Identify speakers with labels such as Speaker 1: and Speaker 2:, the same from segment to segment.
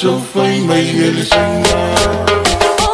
Speaker 1: latou fai mai e le suiga.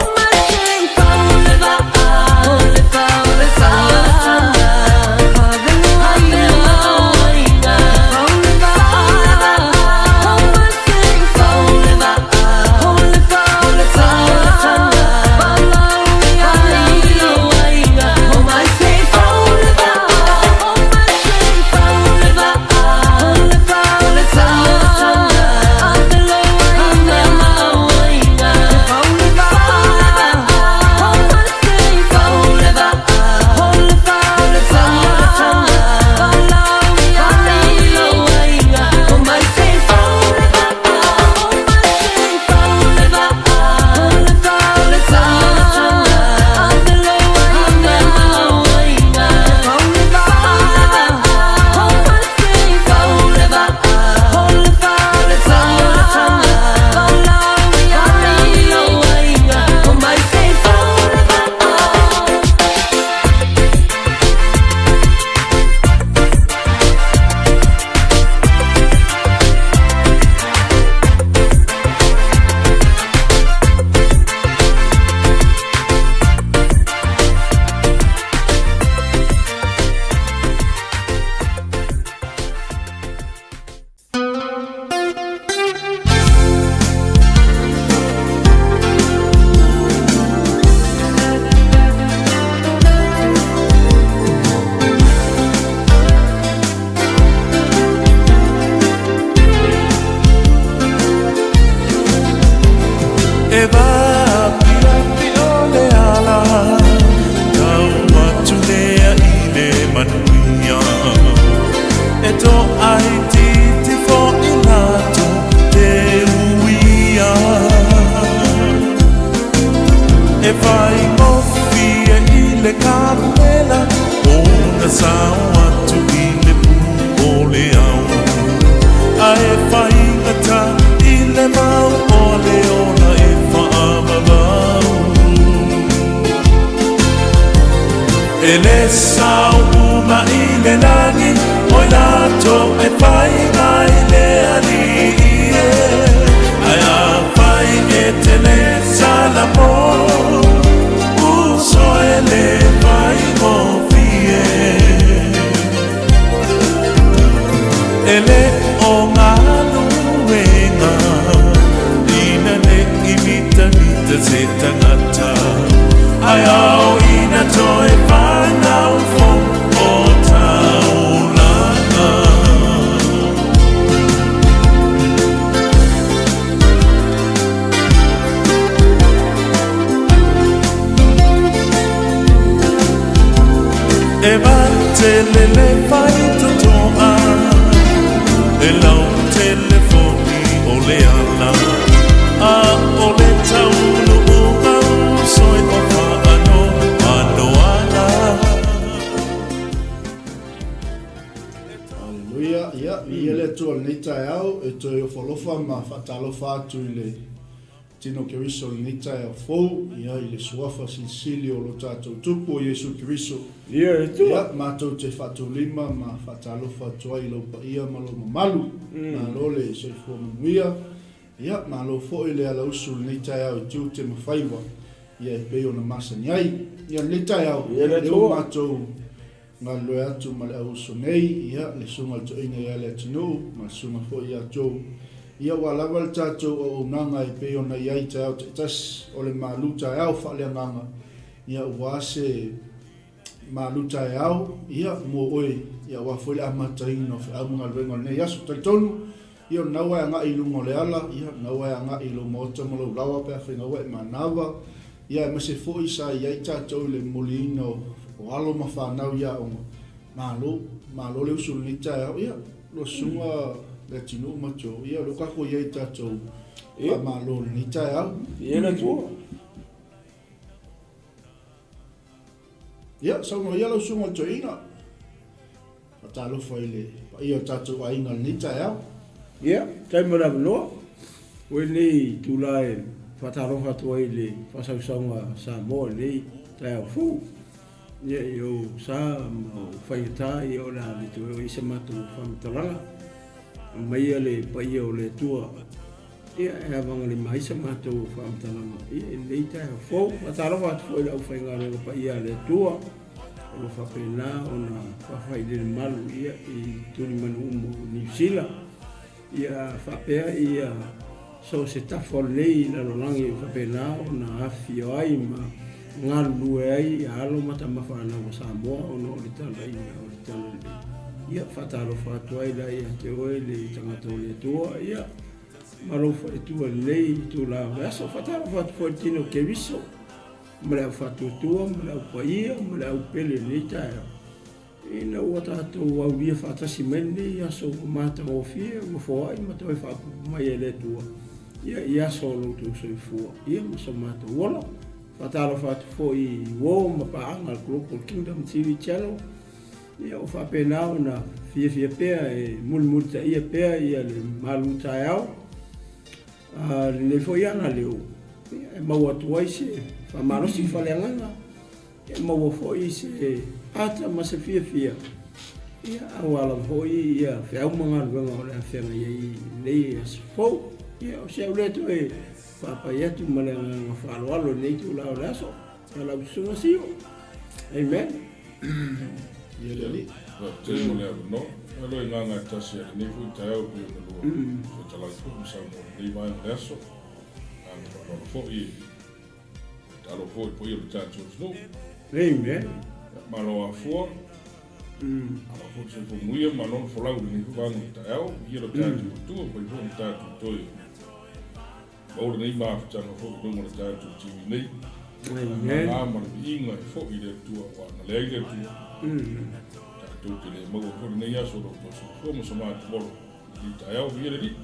Speaker 1: E vaapiapi o le ala, tau atu lea i le manuia. E toaitiiti fo'i latou te uia. E faigofie i le kamela ona sao atu i le pū o le ao, a e faigata i le mau o le ola e faavavau. E le sao uma i le lagi o i latou e fai mai le Alii e, ae afai e te le salamo, uso e le faigofie. E le o galuega ina ne i mitamita se tagata, ae ao ina toe fanau fou o taulaga. E vatele le faitotoa, e lautele foi o le ala, a o le taunuuga usoi o faanoanoaga.
Speaker 2: Haleluia. Ia, viia le Atua i lenei taeao, e toe ofo alofa ma faatalofa atu i le Tino Keriso i lenei taeao fou, ia, i le suafa silisili o lo tatou Tupu o Iesu Keriso.
Speaker 3: Ia, le Atua.
Speaker 2: Ia, matou te faatulima ma faatalofa atu ai i lou paia ma lou mamalu. Malo le soifua manuia. Ia, malo foi le alausu i lenei taeao i tiute ma faiva, ia, e pei ona masani ai. Ia, lenei taeao,
Speaker 3: Ia, le
Speaker 2: lea ua
Speaker 3: Atua.
Speaker 2: matou galulue atu ma le auuso nei, ia, le susuga i le toeaina ia Leatinuu ma le susuga foi ia Joe, ia, ua lava le tatou auaunaga e pei ona i ai i taeao taitasi o le malu taeao faaleagaga, ia, ua se malu taeao, ia, mo oe, ia, aua foi le amataina o feau ma galuega o lenei aso. Talitonu, ia, o lena ua e agai i luga o le ala, ia, o lena ua e agai i lou maota ma lou laoa pe afai ua e manava, Ia, aemaise foi sa i ai tatou i le momoliina o alo ma fanau i aoga. Malo, malo le usu i lenei taeao. Ia, lua susuga Leatinuu ma Joe, ia, o lea ua tatou i ai i tatou faamalo i lenei taeao.
Speaker 3: Ia le Atua.
Speaker 2: Ia, saunoa ia lau susuga i le toeaina. Faatalofa i le paia o tatou aiga i lenei taeao.
Speaker 3: Ia, faafetai mo le avanoa. Ua i lenei itula e faatalofa atu ai i le faasausauga a Samoa i lenei taeao fou. Ia, i ou sa ma ou faigata, ia o le a le toe oo i ai se matou faamatalaga. Aumaia le paia o le Atua. Ia, e avagalima ai sa matou faamatalaga ia i lenei taeao fou. Faatalofa atu foi i le aufaigaluega paia a le Atua o lo o faapena ona faafailele malu ia i tulimanu uma o Niu Sila. Ia faapea ia so o se tafa o lenei lalolagi o faapena ona afifio ai ma galulue ai alo ma tama fanau a Samoa ona o le talaiga o le Talalelei. Ia faatalofa atu ai la ia te oe le tagata o le Atua, ia ma lou faletua i lenei itula o le aso. Faatalofa atu foi i le tino o Keriso ma le au faatuatua ma le au paia ma le au pele i lenei taeao. Ina ua tatou aulia faatasi mai lenei aso ua matagofie ua foai ma toe faapupu mai e le Atua ia i aso o lo outou soifua ia ma so matou ola. Faatalofa atu foi i uo ma paaga a le Global Kingdom TV Channel ia o faapena ona fiafia pea e mulimulitaia pea ia le malu taeao a lenei foi agaleo ia e maua atu ai se faamalosi faaleagaga E maua foi se ata ma se fiafia, ia, aua lava foi ia feau ma galuega o le a feagai ai i lenei aso fou. Ia, o si au lea toe faapai atu ma le agaga faaaloalo i lenei itula o le aso. Ia lau susuga Sio. Amen.
Speaker 2: Ia le Alii.
Speaker 4: Faafetai mo le avanoa. Malo i gaga e tasi a lenei foi taeao e pei ona lua fetalai foi ma saunoa i lenei vaega o le aso. Agaga faaaloalo foi e Talo foi po ia le tatou atunuu.
Speaker 3: Amen.
Speaker 4: Malo afua. Malo foi le soifua manuia, malo le folau i lenei foi vaega o le taeao. Ia lo tatou Atua, fai foi le tatou toe maua lenei mafutaga foi i luga o le tatou TV nei.
Speaker 3: Amen.
Speaker 4: Agaga ma le viiga e foi i le Atua, aua na leai le Atua. Tatou te le maua foi lenei aso o lo outou soifua ma so matou ola i lenei taeao. Viia le Alii.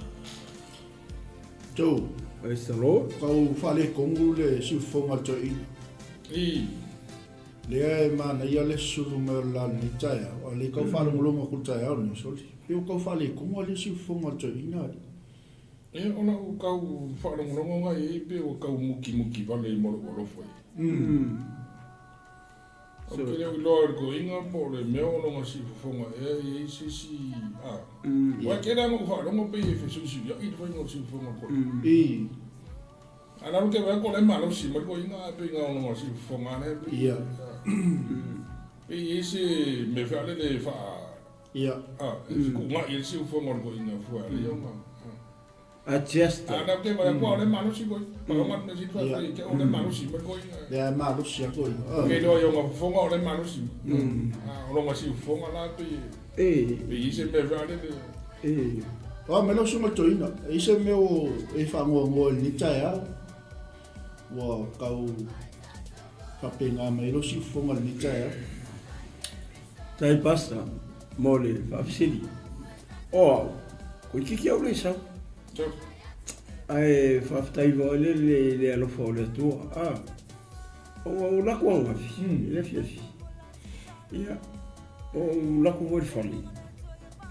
Speaker 2: Joe.
Speaker 3: Praise the Lord.
Speaker 2: Tau faaletonu le siufofoga a le toeaina.
Speaker 4: I.
Speaker 2: Lea e manaia le sulu mai o le la lenei taeao, a o lea tau faalogologo atu i le taeao lenei, sole, pei ua tau faaletonu lava le siufofoga a le toeaina alii.
Speaker 4: Ia, o lau tau faalogologo na i ai pei ua tau mukimuki vale ma lou alofa i ai. Ou te le o iloa i le toeaina po o le mea o lona siufofoga ea e i ai se isi a. Aua e tele lava ona ou faalogo pei e fesuisuiai le faiga o le siufofoga o le toeaina. A o lea ou te vaai atu o la e malosi mai le toeaina ae pei na o lona siufofoga lava lea e pei. Pei e i ai se mea foi lele e faa. E fetuunai ai le siufofoga o le toeaina fua e ala ai ona.
Speaker 3: Adjust.
Speaker 4: A na te vai kua ole malosi koi. Pa o ngā mesi wha whai te ole malosi mai koi.
Speaker 2: Lea e malosi a koi.
Speaker 4: Kei loa i o ngā fofonga ole malosi. A o ngā si fofonga la pe.
Speaker 3: E.
Speaker 4: Pe i se mea wha le.
Speaker 3: E.
Speaker 2: A me lau sunga toina. E se mea o e whangoangoa i ni taeao. Ua kau whapenga mai lau si fofonga i ni taeao.
Speaker 3: Tai pasta mo le faafesili. O au, koe kiki au le sau. Ae faafetai foi le le le alofa o le Atua. Ah, o o lako angafi, i le afiafi. Ia, o lako foi le fale.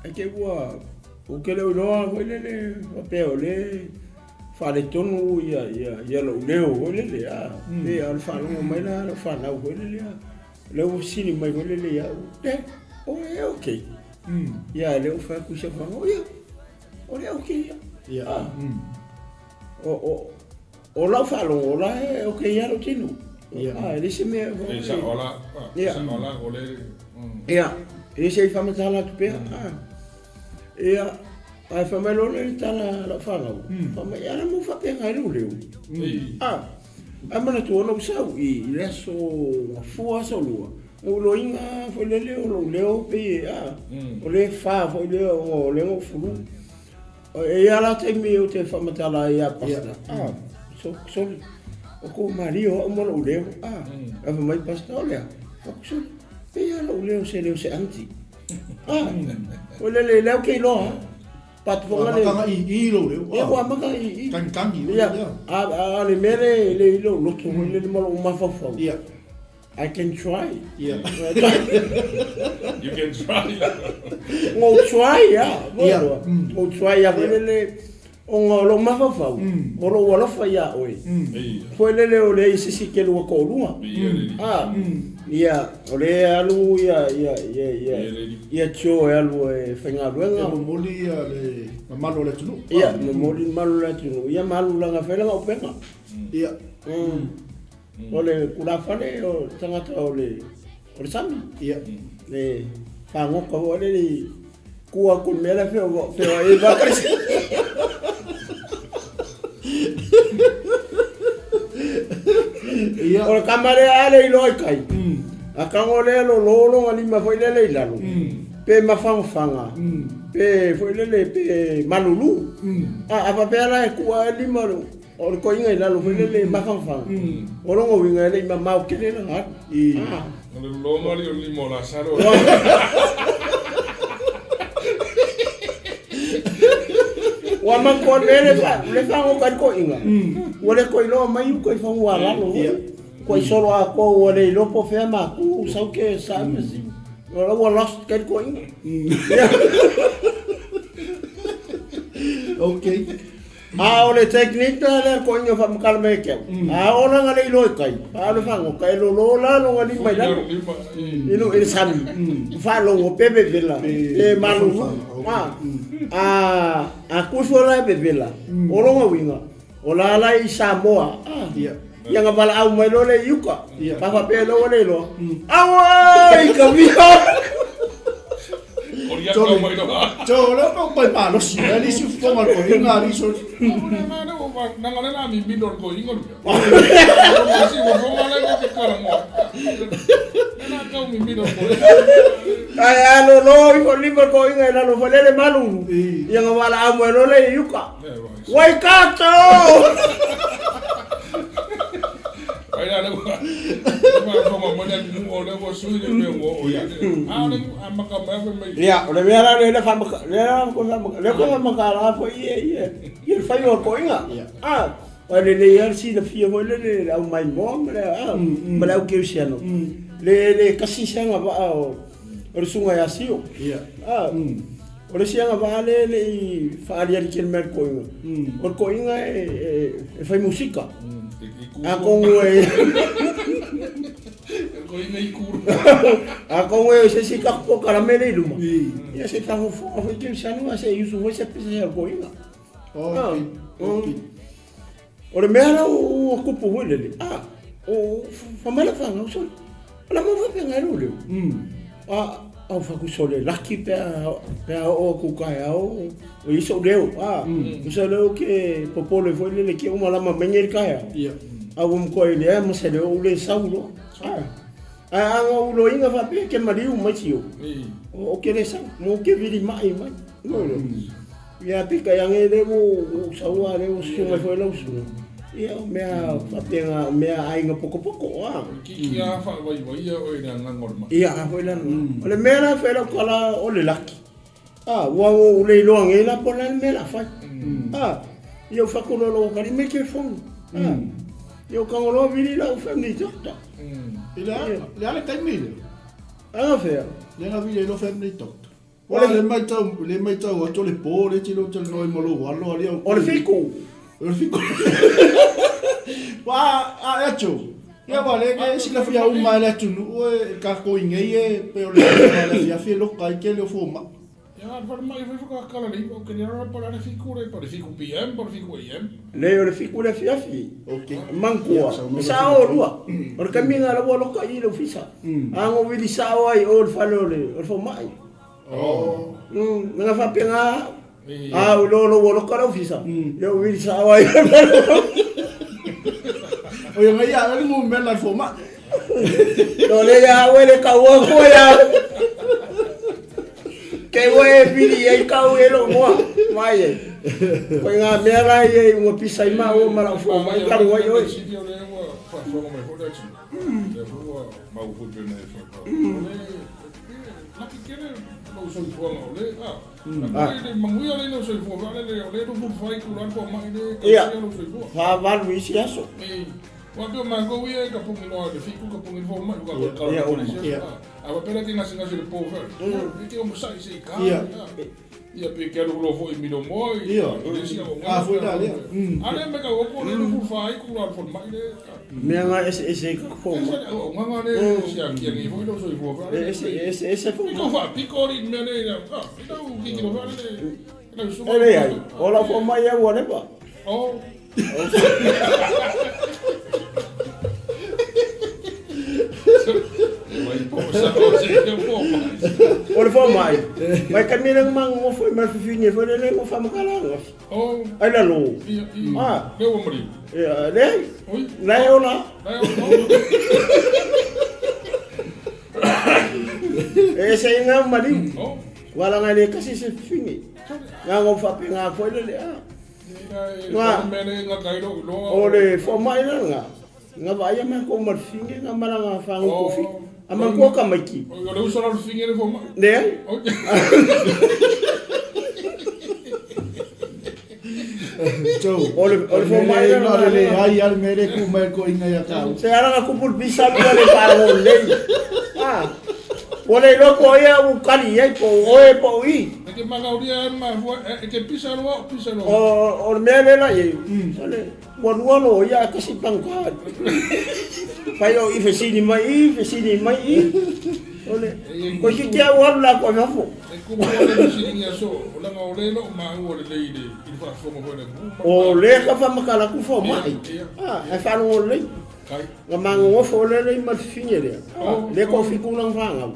Speaker 3: Ae te ua, ou te le o iloa foi lele, faapea o le faaletonu ia, ia, ia lou leo foi lele, ah, pe a o le faalogo mai la lau fanau foi lele, ah, Lea ua fesili mai foi lele ia au, eh, o e okay? Ia, lea ua fai atu si au fanau, ia, o le okay ia.
Speaker 2: Ia.
Speaker 3: Ah. O, o, o lau faalogo, o la e okay ia lou tino.
Speaker 2: Ia.
Speaker 3: Ah, e leai se mea.
Speaker 4: E sao la, ah,
Speaker 3: Ia.
Speaker 4: sao la, o le...
Speaker 3: Ia, e leai se faamatala atu pea. Ah. Ia, ae fai mai loa le tala a lau fanau, fai mai, e ala mo faapena ai lou leo. Ah, ae manatua ona ou sau i le aso gafua aso lua, na ou iloaina foi lele o lou leo pei e, ah, o le fa foi lea o lea na ou fulu. E i ai la taimi ou te faamatala ai ia Pastor, ah, so, sorry, o kou malie o au ma lou leo, ah, ae fai mai Pastor, o le a? Fai atu, sorry, pei lava lou leo se leo se aunty. Ah, o le le leo ke iloa. Pat fonga le.
Speaker 2: Amataga i i lou leo.
Speaker 3: Ia ua amataga i i.
Speaker 2: Tangitangi.
Speaker 3: Ia, a a le mea le le i lou loto foi lele ma lou mafaufau.
Speaker 2: Ia.
Speaker 3: I can try.
Speaker 2: Ia.
Speaker 4: You can try.
Speaker 3: Ngou try ia.
Speaker 2: Ia.
Speaker 3: Ngou try ia foi lele. Ona o lou mafaufau, o lou alofa iā oe. Foi lele o leai se isi ke lua toalua. A, ia, o lea e alu ia, ia, ia, ia, ia Joe e alu e faigaluega.
Speaker 2: E momoli ia le mamalu o le atunuu.
Speaker 3: Ia, momoli le mamalu o le atunuu. Ia ma alu laga fai lana upega.
Speaker 2: Ia.
Speaker 3: O le tulafale o le tagata o le o le sami.
Speaker 2: Ia.
Speaker 3: Le fagota foi lele i tu atu i le mea la e feoai ai vaa.
Speaker 2: Ia.
Speaker 3: O le tama lea a le iloa i tai. A tago lea lolo lona lima foi lele i lalo. Pe mafagofaga. Pe foi lele pe malulu. A faapea la e tuu ae lima O le toeaina i lalo foi lele e mafanafana. O lona uiga e le i mamao tele lana alu.
Speaker 4: O le loma alii o le lima o Lasalo.
Speaker 3: Ua manatua le mea le fagota ai le toeaina, ua le toe iloa mai uta i fanua lalo foi. Ua i solo atoa ua le iloa po o fea matua, sau ke sa ma si. Ua lost kai le toeaina.
Speaker 2: Okay.
Speaker 3: A o le technique la lea toeaina faamatala mai ia te au, a oo la ina le iloa i tai, a o le fagota e lolo la lona lima i lalo i lo i le sami, faalogo pe vevela pe malulu. A a a tu ifo la e vevela, o lona uiga, o la la i Samoa, a ia na valaau mai loa lea i uka, a faapea loa ua le iloa, auai ka vio.
Speaker 2: So, le o pai malosi, e lisi ufofoga o le toeaina a lisi o
Speaker 3: Ae a lolo ifo lima le toeaina i lalo foi lele malulu, ia na valaau mai loa lea i uka. Waikato!
Speaker 4: Ai la le ua faafofoga mai le atunuu o lea ua sui le mea ua oo i ai. A o le amata mai fai mai.
Speaker 3: Ia, o le mea la lea faamata, lea la lea ko faamata la foi ia ia ia le fai o le toeaina. Ah, o le lelei lava le silafia foi lele le au maimoa ma le ah, ma le au kerisiano. Le le tasi se agavaa o o le susuga ia Sio. Ah, o le isi agavaa lea e le i faaaliali tele mai e le toeaina, o le toeaina e fai musika. Atonu e Atonu e se isi tatou polokalame lea i luma, ia se i faafofoga foi kerisiano a se i usu foi se pese a le toeaina. O le mea la ua tupu foi lele, a, o fai mai lau fanau, sole, o le a mo faapena ai lou leo? A, au fai atu, sole, laki pe a, pe a oo atu taeao, o i ai sou leo, a, o se leo ke popole foi lele ke uma lama mai nei le taeao. A ua matuai leai ma se leo ou le sau loa. A, ae a na ou iloaina faapea ke maliu mai sio, o ke le sau, mo ke vilima'i mai. Ia peitai ane lea ua ou sau a lea ua susu mai foi lau susuga. Ia o mea faapena o mea aiga potopoto a.
Speaker 4: Kiki a faavaivaia oe i le agaga o le mai.
Speaker 3: Ia a foi la lena. O le mea la fai lau tala o le laki. A ua ou le iloa nei la po o le a le mea la fai. A ia ou fai atu loa i lou atalii mai telefoni. A ia ou tago loa vili lau family doctor.
Speaker 2: I le a le a le taimi lea?
Speaker 3: A fea?
Speaker 2: Lea na vili ai lou family doctor. O le matau, le matau atu o le po le tilo talanoa ai ma lou alo ali au.
Speaker 3: O le fiku.
Speaker 2: O le fiku. Wa a e atu. Ia wa le ke silafia uma e le atunuu e tatou i nei e pei o le le afiafi e loka ai tele o fomai.
Speaker 4: Ia a falemai foi whakakala nei, o ke rara pa le fiku le pa le fiku PM pa le fiku AM.
Speaker 3: Le o le fiku le afiafi.
Speaker 2: Okay.
Speaker 3: Manatua, e sao lua. O le taimi lena la ua loka i le ofisa. A no vili sao ai o le fale o le fomai.
Speaker 2: Oh.
Speaker 3: Na faapena a o lo lo ua loka le ofisa. Ia o vili sao ai.
Speaker 2: O ia ngai a le numera le fomai.
Speaker 3: No le ia ue le kaua ko ia. Ke ua e pili ai kau e lo moa. Mai e. Ko ngā mea la ia i ua pisa i maua ma lau fo mai talu ai oi.
Speaker 4: Sili o le ua faafofoga mai foi le atunuu. Lea foi ua mau foi pe na e whakau. O le, laki tele lou soifuaga o le, a. Na le manuia le lou soifua, wale le, o le lufu whai kula po mai le,
Speaker 3: Ia.
Speaker 4: kausia lou soifua.
Speaker 3: Whāwalu isi aso.
Speaker 4: E, wa peo mākou ia e ka pungi noa le fiku, ka pungi fo mai, ka koe kala
Speaker 3: Ia,
Speaker 4: ko
Speaker 3: uma.
Speaker 4: le
Speaker 2: Ia.
Speaker 4: A wa pera ki ngasi ngasi le po whai. E te o masai se i ka.
Speaker 2: Ia.
Speaker 4: Ia pe ke alu loa foi i Milomoa i
Speaker 2: Ia.
Speaker 4: i le isi auaunaga.
Speaker 2: A foi la lea.
Speaker 4: A lea mai tau atu o lea na fulufa ai ku la o le falemai le.
Speaker 3: Mea nga eseese ai ka
Speaker 4: Ese
Speaker 3: fomai.
Speaker 4: le auaunaga le siakia nei foi lou soifua foi
Speaker 3: E
Speaker 4: le.
Speaker 3: ese ese ese
Speaker 4: I tou
Speaker 3: fomai.
Speaker 4: faapito alii i le mea lea i lau a i lau tilotilo foi lele i lau susuga
Speaker 3: E leai, o lau fomai ia ua leva.
Speaker 4: Oh.
Speaker 3: O le fomai, mai taimi le magogofo i ma le fifine foi lele ua faamatala ananafi. Ai lalo. Ah. Ia, leai. La e ola. E ese ai ngā maliu. Walaga e le tasi se fifine. Ngā ngau faapena foi lele a. O le fomai la nga. Nga vaaia makou ma le fifine nga malaga fagau kofi. A matua tamaiti.
Speaker 4: O le uso la o le fifine le fomai.
Speaker 3: Leai.
Speaker 2: Joe.
Speaker 3: O le o le fomai la
Speaker 2: Na le leai a le mea le ku mai ko inga ia tau.
Speaker 3: Se ala nga kupu le pisa lua le faalogo lelei. Ah. Ua le iloa po o ai a ua kali i ai po o oe po o i.
Speaker 4: E te manaolia e mafua e te pisa loa o pisa loa.
Speaker 3: O le mea lea la i ai, sole, ua lua loia ae tasi pagota. Fai o i fesili mai i, fesili mai i. Sole, toeitiiti lava ua alu latou i fafo.
Speaker 4: E tupu lava le fesiligia aso, leaga o lea e le o maua lelei i le faafofoga foi a le atunuu.
Speaker 3: O lea ka faamatala atu fomai, ae faalogo lelei. Na magogofo lea lei ma le fifine lea. Lea toafitu lana fanau.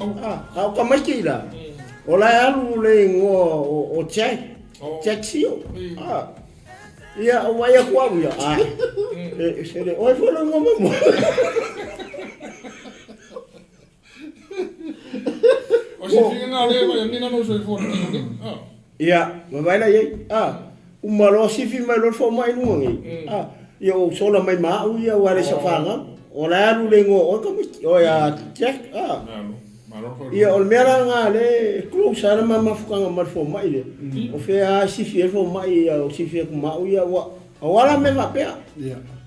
Speaker 3: A o tamaiti la, o la e alu le igoa o Jack, Jack Sio. Ia, o vaai atu au ia, a, e sele, oe foi lou igoa muamua.
Speaker 4: O se figa lea vai anina no soifua le tino nei.
Speaker 3: Ia, ma vaai la i ai. Uma loa sifi mai loa le fomai i luga nei. Ia ua sola mai ma au ia aua e le sau fanau. O la e alu le igoa o oe tamaiti, oe a Jack. Ia o le mea la lena lea e close lava le ma mafutaga ma le fomai lea. O fea lava e sifi ai le fomai ia o sifi atu ma au ia ua aua la mea faapea.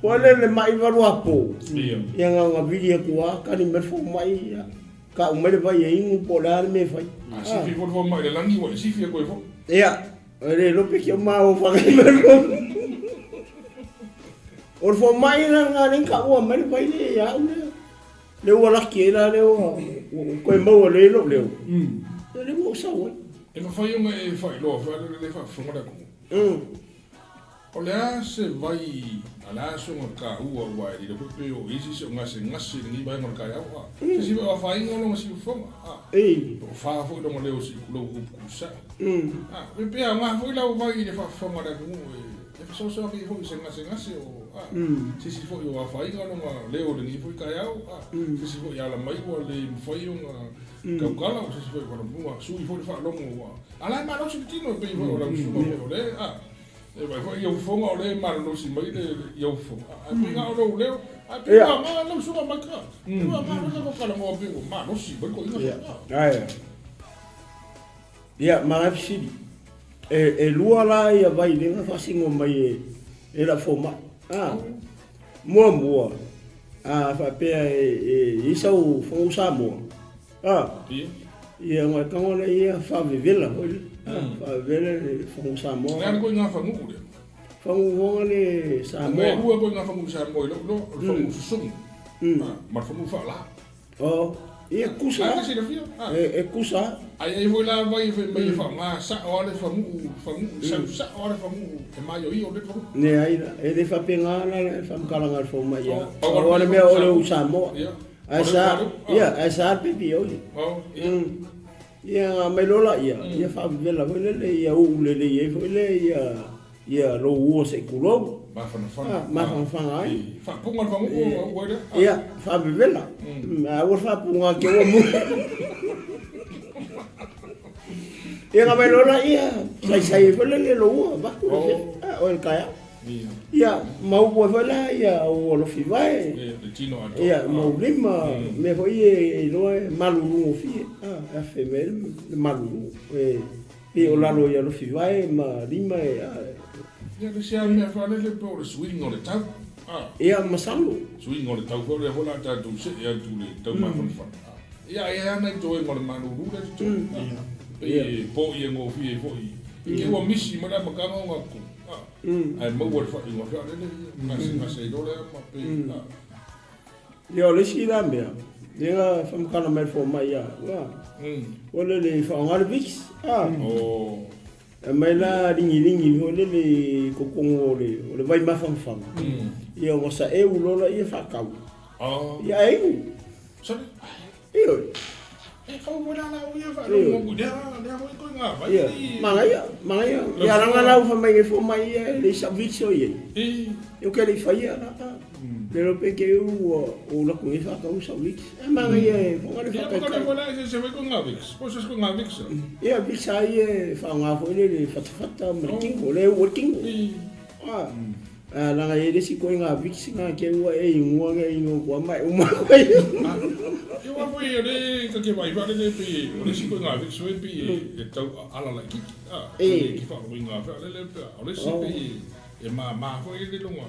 Speaker 3: Foi lea le mai valuapo. Ia na ona vili atu lava kali mai le fomai ia tau mai le vai e inu po o le a le mea e fai.
Speaker 4: A sifi foi le fomai i le lagi ua e sifi atu ai foi.
Speaker 3: Ia, e le iloa pe ki o maua whangai mai le fomai. O le fomai la lena lea na taua mai le vai lea ia au lea. Lea ua laki ai la lea ua toe maua lelei lou leo. Ia lea ua ou sau ai.
Speaker 4: E mafai ona e faailoa foi ale le faafofoga le atunuu. O le a se vai a le a soga kaua ua e lilo foi pe o isi se o gasegase i lenei vaega o le taeao a. Se si o afaina o longa siufofoga a. O fa foi longa leo si lou upu kusa. A, pe pe a nga foi lau vai i le faafofoga le atunuu e fesoasoani foi i se gasegase o a. Se si foi o afaina longa leo i lenei foi taeao a. Se si foi ala mai ua le mafai ona tautala o se si foi valamua sui foi le faalogo ua. A la e malosi le tino e pei foi o lau susuga foi o le a. E vaai foi i ou fofoga o lea e malolosi mai le i ou fofoga. Ae pei na o lou leo, ae pei ua aoga lau susuga mai ka. Pei ua aoga foi ka talanoa pei ua malosi mai toeaiina foi.
Speaker 3: Ae. Ia, ma la fesili. E lua la ia vai lea na faasino mai e lau fomai. A, muamua, a faapea e i ai sau fono Samoa. A, ia ona e tago lea ia faavevela foi lea. Faavevela le fono Samoa.
Speaker 4: O le a le ituaiga fanuu lea?
Speaker 3: Fanuu le Samoa.
Speaker 4: E lua ituaiga fanuu Samoa i lou iloa, o le fanuu susunu ma le fanuu faala.
Speaker 3: Oh, ia tusa.
Speaker 4: A e silafia?
Speaker 3: E tusa.
Speaker 4: Ai ai foi la vai fai mai e faaaoga sao lava le fanuu, fanuu, sau sao lava le fanuu e maioio le fanuu.
Speaker 3: Leai la, e le faapena la le faamatalaga a le fomai ia. Pau lava le mea o le u Samoa. Ae sa, ia, ae sa le pepi o ia. Ia, na aumai loa laia, ia faavevela foi lele, ia uu lelei ai foi lea, ia, ia lou ua se i tulou.
Speaker 4: Mafanafana.
Speaker 3: Mafanafana ai.
Speaker 4: Faapuga le fagugu ona uu ai lea.
Speaker 3: Ia, faavevela. Ae aua le faapuga atu ua mu. Ia na aumai loa laia, saisai ai foi lele lou ua, avatu le fefu, oe le taeao. Ia, ma upu ai foi la ia ua lofi vae. Ia, ma ulima, mea foi ia e iloa e malulu gofie. A, e afe mai ai le malulu. E pei o lalo ia lofi vae ma lima e a.
Speaker 4: Ia, le isi lava mea faalele pe o le suiga o le tau. A.
Speaker 3: Ia, masalo.
Speaker 4: Suiga o le tau foi o lea foi o le a tatou see atu i le tau mafanafana. Ia, e i ai lava nai toega o le malulu lea e totoe. A, pei e poia gofie foi. I te ua misi mai le amataga o gatou, ae maua le faaiuga fealele ia, gasegase ai loa lea ma pei, a.
Speaker 3: Ia o le isi la mea, lea na faamatala mai e le fomai ia au, o le le faaaoga le Vicks, a. E aumai la ligiligi foi lele i totonu o le o le vai mafanafana, ia ua saeu loa laia faatau. Ia ae inu. Ioe.
Speaker 4: E kau mo la la o ia faalogo atu lea lea foi koe ngā vai
Speaker 3: Ia, manaia, manaia. Ia leaga la ua fai mai nei fomai ia e leai sau Vicks o i ai. Ia ou te le i faia la. Le iloa pe te ua ou alu atu nei faatau sau Vicks. Ae manaia e foga le faataitai. Ia Vicks lava ia e faaaoga foi lele e fatafata ma le tino, lea e uu ai le tino. A leaga e i ai le isi ituaiga Vicks na te ua e igoa na inu atu lava ma e uma atu ai.
Speaker 4: Ia aua foi o lea ta te vaai faalele pei o le isi ituaiga Vicks foi pei e tau aala laitiiti a, e te faalogoina faalele pe a, o le isi pei e mama foi le luga.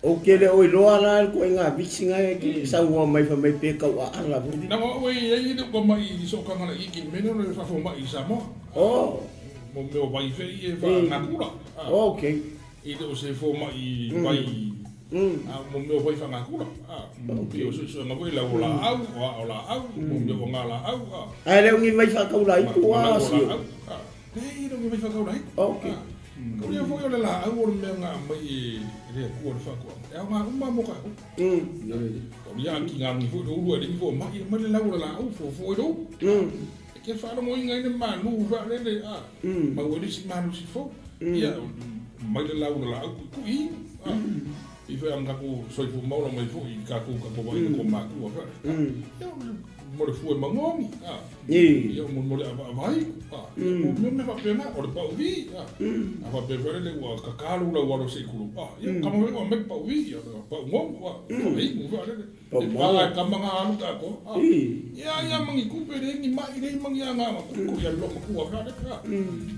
Speaker 3: Ou te le o iloa la le ituaiga Vicks na e te saunoa mai fai mai pe tau aala foi.
Speaker 4: Leaga o au e i ai le ukamai i sootaga laitiiti i le mea lea o le faafomai i Samoa. Mo mea o vai foi ia e faanakula.
Speaker 3: Okay.
Speaker 4: E le o se fomai vai, a mo mea o vai faanakula. Pei o suesuega foi lau o laau, o aa o laau, mo mea o aga laau.
Speaker 3: Ae le o ni vai faataulaitu
Speaker 4: a sio. Leai, e le o ni vai faataulaitu.
Speaker 3: Okay.
Speaker 4: Ko ia foi o le laau o le mea na aumai e le Atua le faatoaga. E aoga uma mo tatou. O ia ki ngā rangi foi le ulu e le ni fomai, aumai le lau o le laau, fofo ai le ulu. E te faalogoina ai le malu faalele a, maua ai le isi malosi fou. Ia, mai le lau o le laau kuikui, a. I whai ana tatou soifua maola mai foi i tatou tatou vaai i tatou matua faalele. Ia, mo le fue magogi, a. Ia, mo mo le avaava ai, a. Mo mea mea faapena, o le pauvi, a. A faapea foi lele ua kaka lou laualo se i tulou, a. Ia, kama foi ua aumai le pauvi, ia, pau gogu, a. Faaigu faalele. E pa e kama nga alu ta ko. Ia ia mangi kupe le ni mai le mangi anga ma ku ku ia lo ma ku ka le ka.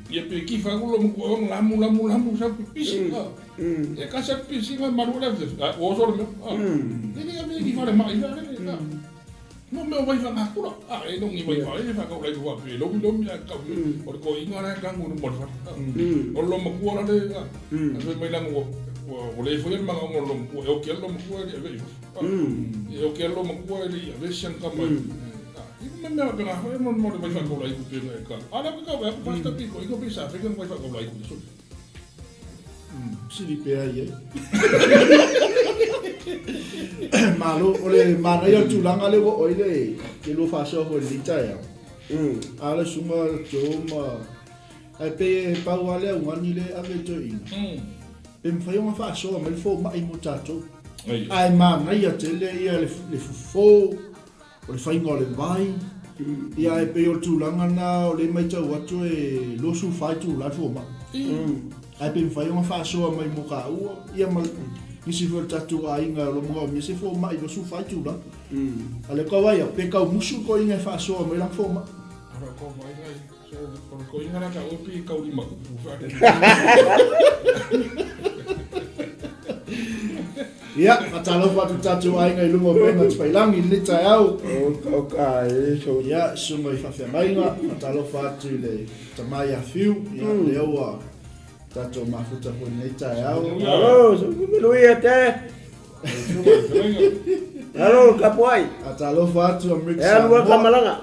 Speaker 4: Ia pe ki fa lo ma ku ong lamu lamu lamu sa pi pisi ka. E ka sa pisi nga maru le o so le. Ni ni me ki fa le mai le ka. Mo me wai fa nga kura. A e no ngi wai fa e fa ka lai wa pe lo mi lo mi ka o ko inga ra ka ngu mo fa. O lo ma ku ora le ka. A fe mai la ngu o le foi ma nga lo ma ku e o ke lo ma ku e ve. E o ke alo makua e le i ave siang ka mai. I me mea pe ngā whae mo mo le waiwha kaula i ku pe e ka. Ala ka kau e aku pasta pi ko i ko pe sa fe ka waiwha kaula i ku so.
Speaker 2: Sili pea ia. Malo, o le manaia o le tulaga lea ua oo i le ke lua faasoa foi i lenei taeao. A o le susuga Joe ma ae pei e pau lava le augani lea e ave i toeaiina. Pe mafai ona faasoa mai le fomai mo tatou. Ae manaia tele ia le fofo, o le faiga o le vai, ia ae pei o le tulaga lena o lea e matau atu e 24 itula le fomai. Ae pe mafai ona faasoa mai mo taua, ia ma nisi foi o le tatou aiga o lo o manaomia se fomai 24 itula. A o lea tau vaai atu, pe tau musu toeaiina e faasoa mai lana fomai.
Speaker 4: O le koiga la ka opi kaulima upu
Speaker 2: Ia, faatalofa atu tatou aiga i luga o Pena Tufailangi i lenei taeao.
Speaker 3: O ka e so.
Speaker 2: Ia, susuga i faafeagaiga, faatalofa atu i le tama ia Fiu, ia, lea ua tatou mafuta foi i lenei taeao.
Speaker 3: Alo, manuia te. Alo, tapuai.
Speaker 2: Faatalofa atu Amerika
Speaker 3: E alu
Speaker 2: Samoa.
Speaker 3: ka malaga.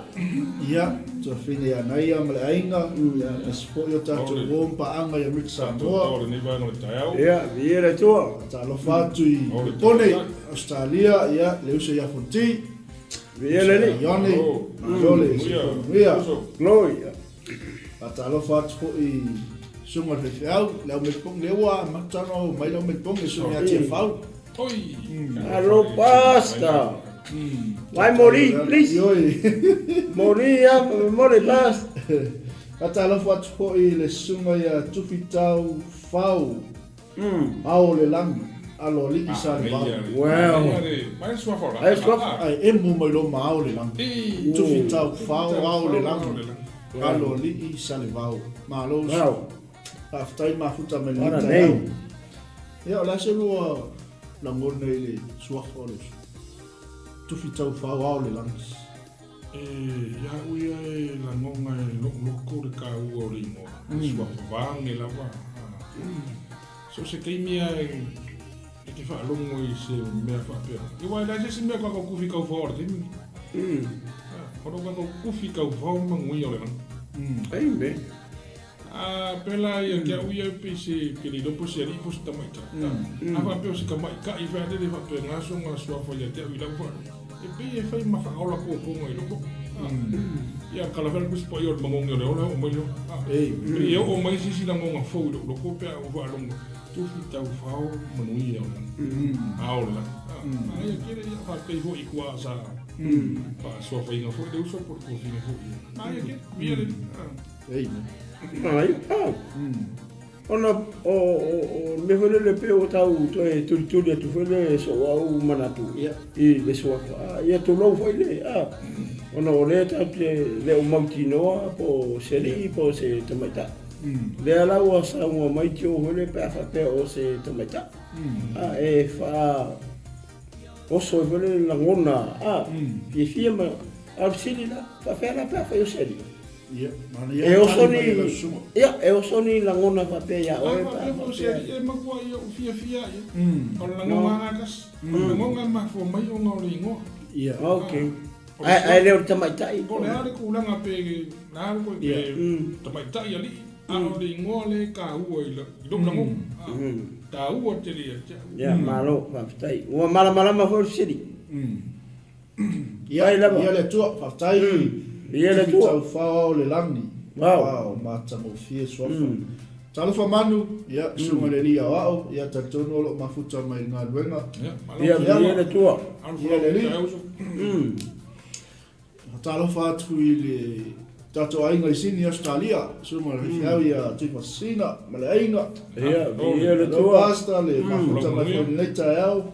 Speaker 2: Ia, tuafine ia Naia ma le aiga, ia, aemaise foi o tatou uo ma paaga i Amerika Samoa.
Speaker 3: Ia, viia le Atua.
Speaker 2: Faatalofa atu i Pone, Australia, ia, le uso ia Fonti.
Speaker 3: Viia le Alii.
Speaker 2: Ione, malo le soifua manuia.
Speaker 3: Glory.
Speaker 2: Faatalofa atu foi i susuga i le faifeau, le au melipogi, lea ua amata ona oo mai le au melipogi, le susuga ia Tiafau.
Speaker 3: Hello, Pastor. Why Mori, please?
Speaker 2: Ioe.
Speaker 3: Mori, ya, Mori, Pastor.
Speaker 2: Faatalofa atu foi i le susuga ia Tufitau Fau, Ao o le lagi, alo alii sa le vao.
Speaker 3: Well. Ai suafa.
Speaker 2: Ai emo mai loa ma ao le lagi. Tufitau Fau, Ao o le lagi, alo alii sa le vao. Malo uso.
Speaker 3: Wow.
Speaker 2: Faafetai mafuta mai
Speaker 3: What a
Speaker 2: lenei taeao.
Speaker 3: name.
Speaker 2: Ia, o le a se lua lagona i le suafa o le uso? Tufitau Fau, Ao o le lagi.
Speaker 4: E ia au ia e lagona e lo'u loko le taua o le igoa, le suafa vage lava. So o se taimi lava e te faalogo i se mea faapea. Ia aua e leai se isi mea o tatou tufi taufao i le taimi lenei. O lo o tatou tufi taufao manuia o le lagi.
Speaker 3: Amen.
Speaker 4: A pēlā ia ke au ia pei se ke le iloa po o se alii po o se tamaitai. A faapea o se tamaitai faalele faapena sona suafa ia te au i lau faalogo, e pei e fai ma faaola puapuaga i lou loto. Ia kala foi le Tusi Paia o le manogi o le ola e oo mai le ola. Pei e oo mai se isi lagona fou i lou loto pe a ou faalogo, tufi taufao manuia o le lagi, ao o le lagi. Manaia tele ia, faafetai foi i tuaa sa faasuafaina foi le uso po o le tuafine foi ia. Manaia tele, viia le Alii.
Speaker 3: Ona o le mea foi lele pei ua tau toe tulituli atu foi le sou au manatu i le suafa, ia tulou foi le, ona o lea tatou te le o mautinoa po o se alii po o se tamaitai. Lea la ua saunoa mai Joe foi lea pe a faapea o se tamaitai, e faa oso ai foi le lagona fiafia ma, a o le fesili la, faapefea la pe a fai o se alii?
Speaker 2: Ia,
Speaker 3: E oso ni, ia, e oso ni lagona faapea ia oe.
Speaker 4: A faapea foi o se alii e matua ia ou fiafia ai. O le lagona lava e tasi. O le lagona e mafua mai ona o le igoa.
Speaker 2: Ia.
Speaker 3: Ok. Ae le o le tamaitai.
Speaker 4: Po o le a le tulaga pe le a le pe tamaitai alii, a o le igoa lea e taua i lou lagona. Taua tele ia te au.
Speaker 3: Ia, malo, faafetai. Ua malamalama foi le fesili.
Speaker 2: Ia,
Speaker 3: Fai lava.
Speaker 2: Ia le Atua, faafetai.
Speaker 3: Ia le Atua.
Speaker 2: Taufao o le lagi.
Speaker 3: Wow.
Speaker 2: Wow, matagofie suafa. Talofa manu, ia, susuga i le Alii Aoao, ia, talitonu o lo o mafuta mai i le galuega.
Speaker 4: Ia, malo.
Speaker 3: Ia, ia le Atua.
Speaker 2: Ia le Alii. Talofa atu i le tatou aiga i Sini, Australia, susuga i le faifeau ia Tuivasina ma le aiga.
Speaker 3: Ia, viia le
Speaker 2: Hello
Speaker 3: Atua.
Speaker 2: Pastor, le mafuta mai foi i lenei taeao.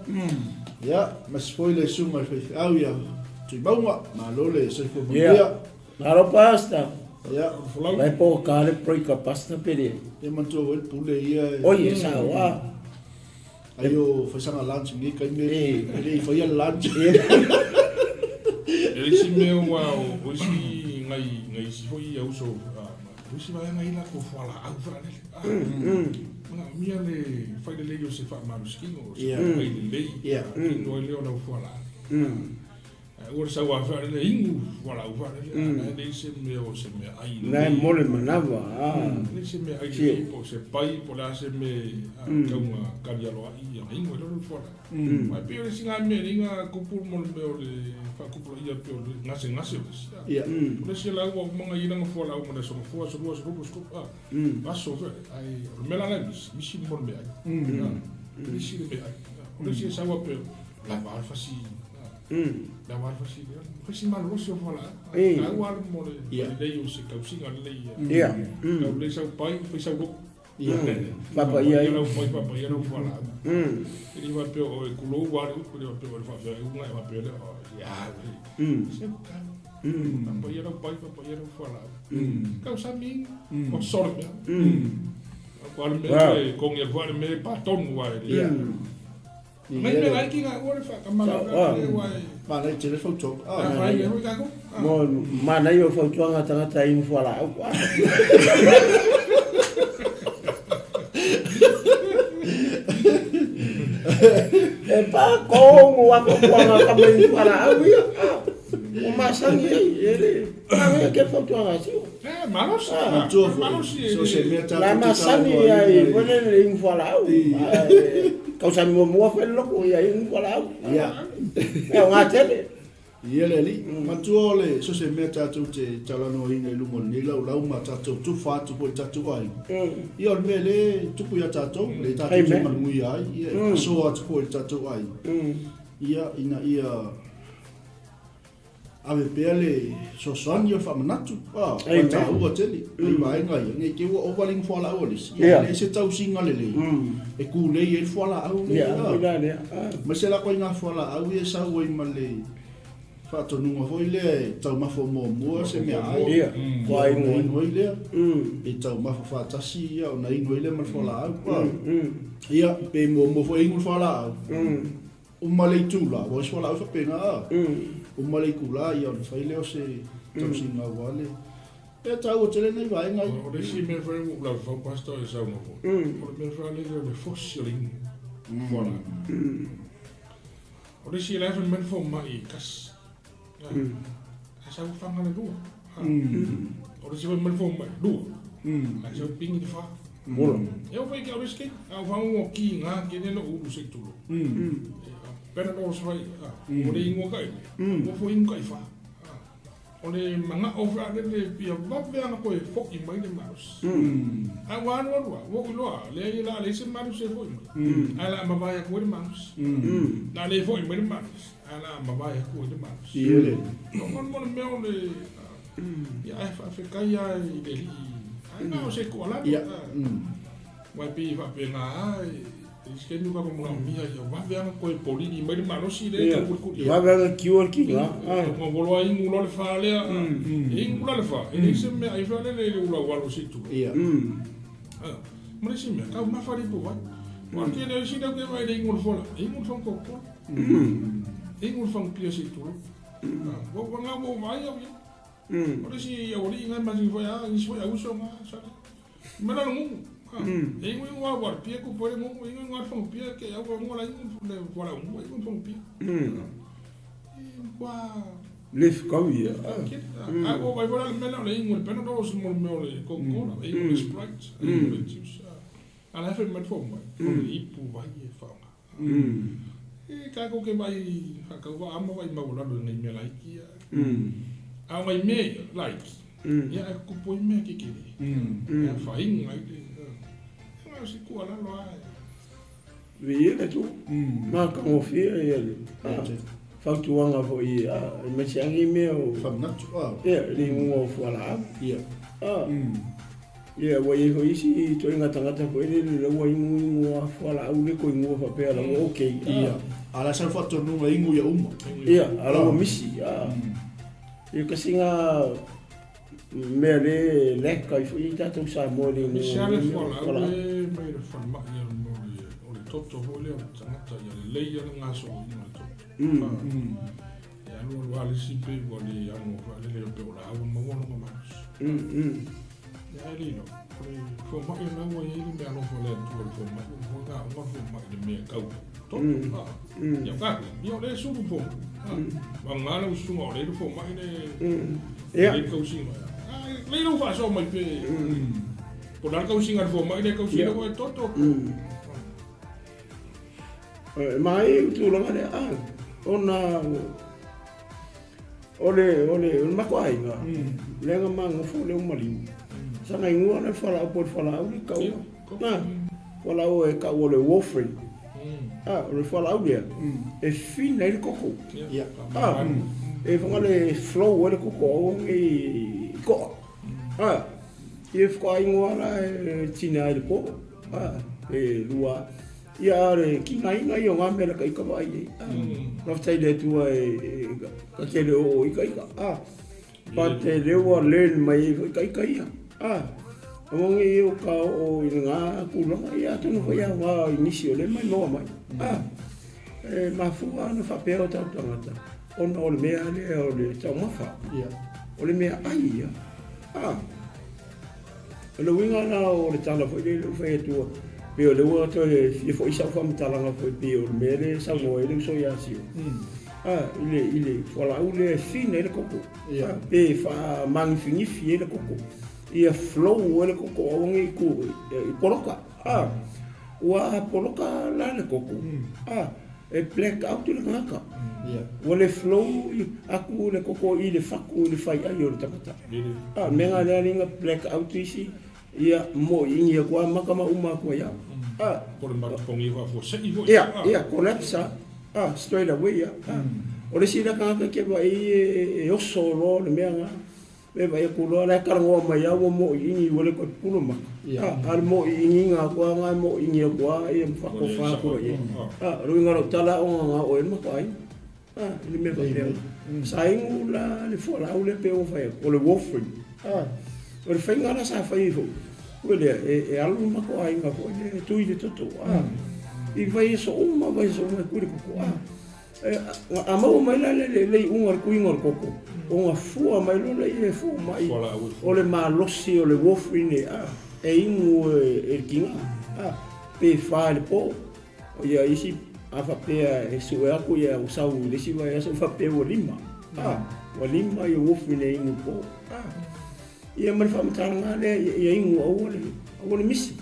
Speaker 2: Ia, aemaise foi le susuga i le faifeau ia Tuimauga, malo le soifua manuia.
Speaker 3: Ia. Malo Pastor.
Speaker 2: Ia,
Speaker 3: Vai po ka le break a Pastor pele.
Speaker 2: e manatua foi le pule ia e
Speaker 3: Oi e sao a.
Speaker 2: ai o faisaga lunch nei taimi e le i faia le lunch.
Speaker 4: E le isi mea ua o isi ngai ngai isi foi ia uso o isi vaega i latou fualaau faalele. Manaomia le fai lelei o se faamalositino, o se fai lelei, tino ai lea o lau fualaau. Ua sau a faalele inu fualaau faalele, a na e leai se mea o se meaai lelei.
Speaker 3: Na e mo le manawa, a.
Speaker 4: Leai se meaai lelei po o se pai po o le a se mea tau na kali aloa'i ia na inu ai loa le fualaau. Aua e pei o le isi na mea e leai na tupu mo le mea o le faatupulaia pei o le gasegase o le isi. O le isi la ua uma ona i ai lana fualaau mo le aso gafua, aso lua, aso tolu, aso tolu, aso foi, ae o le mea la la e misi, misi mo le meaai. Misi le meaai. O le isi e sau a pei lava a le fasi Lava a le fasi fasi malolosi o fualaau. Taua lava mo le lelei o se tausiga lelei.
Speaker 3: Ia.
Speaker 4: Tau lelei sau pai, fai sau lotu.
Speaker 3: Papaia ai.
Speaker 4: Lau pai papaia lau fualaau. E le faapea o e kulou lava le upu, e le faapea o le faafeagaiga e faapea lea, ia, se tau. Papaia lau pai, papaia lau fualaau. Tau sami, o solo mea. Ko le mea e kongi e le mea e patonu ai.
Speaker 2: Ia.
Speaker 4: Mai mea laiti nga ua le whakamana le ua e.
Speaker 2: Manaia tele fautuaga.
Speaker 4: Ah, whai e hui kākou.
Speaker 3: Mo manaia o fautuaga a tagata inu fualaau. E pa kongo a fautuaga ka mai inu fualaau ia. Ua masani ai, e le manaia tele fautuaga a sio.
Speaker 4: Eh, malosi.
Speaker 2: Matua foi.
Speaker 4: Malosi.
Speaker 2: So se mea tatou
Speaker 3: La
Speaker 2: te
Speaker 3: masani
Speaker 2: talanoaina
Speaker 3: ai
Speaker 2: i-
Speaker 3: foi lele inu fualaau. Tausami muamua foi le loto ia inu fualaau.
Speaker 2: Ia.
Speaker 3: E aoga tele.
Speaker 2: Ia le alii. Matua o le so se mea tatou te talanoaina i luga o lenei laulau ma tatou tufa atu foi i tatou aiga. Ia o le mea lea e tupu ia tatou, lea tatou te manuia ai, ia e faasoa atu foi i tatou aiga. Ia ina ia Ave pea le fesoasoani o le faamanatu, a, ua taua tele nai vaega ia, nei te i ua ova le fualaau a le isi, ia e leai se tausiga lelei e kulei ai le fualaau lea, aemaise la koe i ngā fualaau ia e sau ai ma le faatonuga foi lea e taumafa muamua se meaai, ia ona inu ai lea, e taumafa faatasi ia ona inu ai lea ma le fualaau, ia pe muamua foi inu le fualaau, uma le itula, ua isi fualaau faapena, a. Uma le itula ia ona fai lea o se tausiga aua le E taua tele nei vaega ia.
Speaker 4: O le isi mea foi ua ou laufau pastor e saunoa foi, o le mea foi lele o le fosi o le inu fualaau. O le isi la e fai mai le fomai e tasi, ae sau faga le lua. O le isi fai mai le fomai lua, ae sau pigi le fa.
Speaker 3: Ola.
Speaker 4: E oo foi ke o le isi taimi, a ou fagogo ua kiga tele lou ulu se i tulou. Panadol se fai, o le inu a ka ile, ua foi inu ka i fa. O le manao foi lele ia vave lava ona toe foi mai le malosi. Ae ua alu alu lava, ua ou iloa, leai o le a leai se malosi e foi mai, ae o le a mavae atu ai le malosi. O le a le foi mai le malosi, ae o le a mavae atu ai le malosi. O le mea o le, ia ae faafetai lava i le Alii, ae na o se tuualalo. Aua e pei e faapena lava, e i ai se taimi ua tatou manaomia ia vave lava ona toe polili mai le malosi lea e taukulikulia.
Speaker 3: Vave lava ona cure le tiga.
Speaker 4: Ona ua loa inu loa le fa lea. E inu la le fa, e leai se mea ai foi lele i le ulaualo se i tulou. Ma le isi mea, taumafa le ipuvai. Aua o le tele o isi lea ou te vaai i le inu o le fola, e inu le fagu Coca-Cola. E inu le fagu pia se i tulou. Ua ou vaai au ia. O le isi aualii na e masani foi a, nisi foi auuso na, sale. Ma la nuu. E ingo ingo a war pia ku pore nuu, ingo ingo a fong pia ke au ngo la ingo le wala nuu ingo fong pia. Kwa
Speaker 3: Le fekau ia.
Speaker 4: A o vai wala le mela le ingo le pena do se mo me le Coca-Cola, ingo le Sprite, ingo le juice. A la fe mai fo mai. O le ipu vai e fa. E ka ko ke vai ha ka wa ama vai maualalo i ngai mea laiti ia. A o ngai mea ia laiti, ia e kupu ai mea kekele. E afaina ai le, e na o se tuualalo lava e.
Speaker 3: Viia le Atua. Matagofie ia le fautuaga foi aemaise lava nei mea o.
Speaker 2: Faamanatu.
Speaker 3: Ia, le inuga o fualaau.
Speaker 2: Ia.
Speaker 3: Ia, ua i ai foi isi ituaiga tagata foi lele la ua inu inu a fualaau le koinua faapea la ua okay.
Speaker 2: Ia, a la sa faatonuga inu ia uma.
Speaker 3: Ia, a la ua misi. Ia kasi nga mea le lack ai foi i tatou Samoa le
Speaker 4: inu. Misi lava le fualaau le mai le falemai o le toto foi lea o le tagata ia lelei lava le gasoloina o le toto. E alu alu lava le isi pei ua le ano faalele pei o la ua maua lona malosi. Ia ae le iloa, o le fomai lena ua i ai le meaalofa a le Atua i le fomai, ua mafai ona aoga le fomai i le mea e tau toto. Ia o tatou, ia o lea e sulu le fomai. Vagana lau susuga o lea le fomai le lea le tausiga. Ae lelei lou faasoa mai pe po o le a le tausiga a le fomai lea e tausi ai lau toto.
Speaker 3: E mai le tulaga lea, ona o le, o le, o le matou aiga, lea na ma nofo lea o maliu. Sa na igoa le fualaau po o le fualaau le tau. Na, fualaau e tau o le warfarin. Ah, o le fualaau lea, e fina ai le koko. Ah, e whanga le flow ai le koko aua nei i koa. Ah, ia whakaingoa ingoa la e tina ai le po. Ah, e lua. Ia a le kinaina ia o ngā mea laka ika vaai ai. Faafetai i le Atua e ka tele o o ika ika. A, pa te leo ua learn mai ai foi ka ika ia. A, aua nei o ka oo i ngā tulaga ia atonu foi a ngā i nisi o le mai maua mai. A, e mafua ona faapea o tatou tagata ona o le mea lea o le taumafa. O le mea ai ia. A, O le uiga la o le tala foi lea ua fai atu, pei o lea ua toe fia foi sau faamatalaga foi pei o le mea lea e saunoa ai le uso ia Sio. Ah, i le, i le fualaau lea e fina ai le koko. Ah, pe faamagifinifi ai le koko. Ia flow ai le koko aua ne i ku, i poloka. Ah, ua poloka la le koko. Ah, e black out le tagata. Ua le flow aku le koko i le faku i le faiai o le tagata. A mea nga lea linga black out isi ia mo ingi aku a maka ma uma aku ia. A
Speaker 4: ko le matapongi fa fo sei foi.
Speaker 3: Ia, ia collapse a straight away ia. O le isi la tagata ke vai e oso loa le mea nga. Me vai aku loa la e talanoa mai a ua moʻiʻini ua le toe pupulu maka. A, a le moʻiʻini nga aku a nga e moʻiʻini aku a ia ma whakofa aku loa i ai. A, o le uiga o lau tala ona nga oe le makaʻaiga. A, i le mea faapea. Sa inu la le fualaau lea pei ona fai atu, o le warfarin. A, o le faiga la sa fai ai foi, foi lea, e alu le matou aiga foi lea e tui le toto. A, i vaiaso uma, vaiaso uma e tui le toto. A. A maua mai la le le iuga o le tuiga o le koko, ona fua mai loa lea e fomai o le malosi o le uofi a e inu e le tiga a pe fa i le po. Ia isi a faapea e sue atu ia ua sau i le isi vaiaso faapea ua lima a ua lima ia uofi e inu i le po a. Ia ma le faamatalaga lea ia inu aua le aua le misi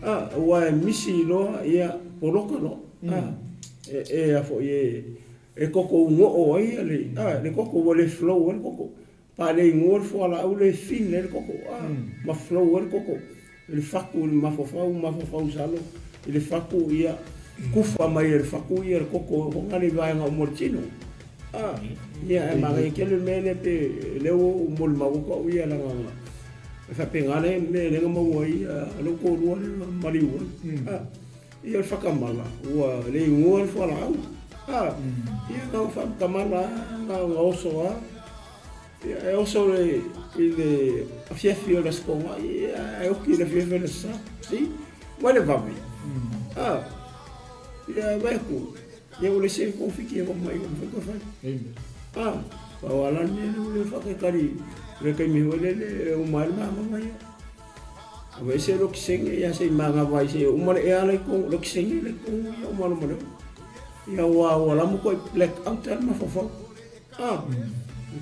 Speaker 3: a aua e misi loa ia poloka loa a e e a foi e e koko ugo'o ai le a le koko ua le flow ai le koko pa le inua le fualaau le thin ai le koko a ma flow ai le koko i le fatu i le mafaufau mafaufau salo i le fatu ia kufa mai e le fatu ia le koko hoga le vaega uma o le tino a ia e manaia tele le mea lea pe lea ua ou molimau atu au ia leaga e faapena le mea lea na maua ai lou toalua lea na maliu ai a ia le whakamala ua le ingoa le fualaau a ia na whakamala na na oso a ia e oso le i le afiafi o le aso ia e oki le afiafi o le sa si mai le vave a ia vai ku ia o le se ko fiki e mai o ko fai a pa wala ne le whakakari le kai mi le le o mai ma ma ia Aveese le okisege ia se i magava ai se uma le ea le ko le okisege le ko ia uma lo malo. Ia ua ua lamu ko black out le mafafau. Ah.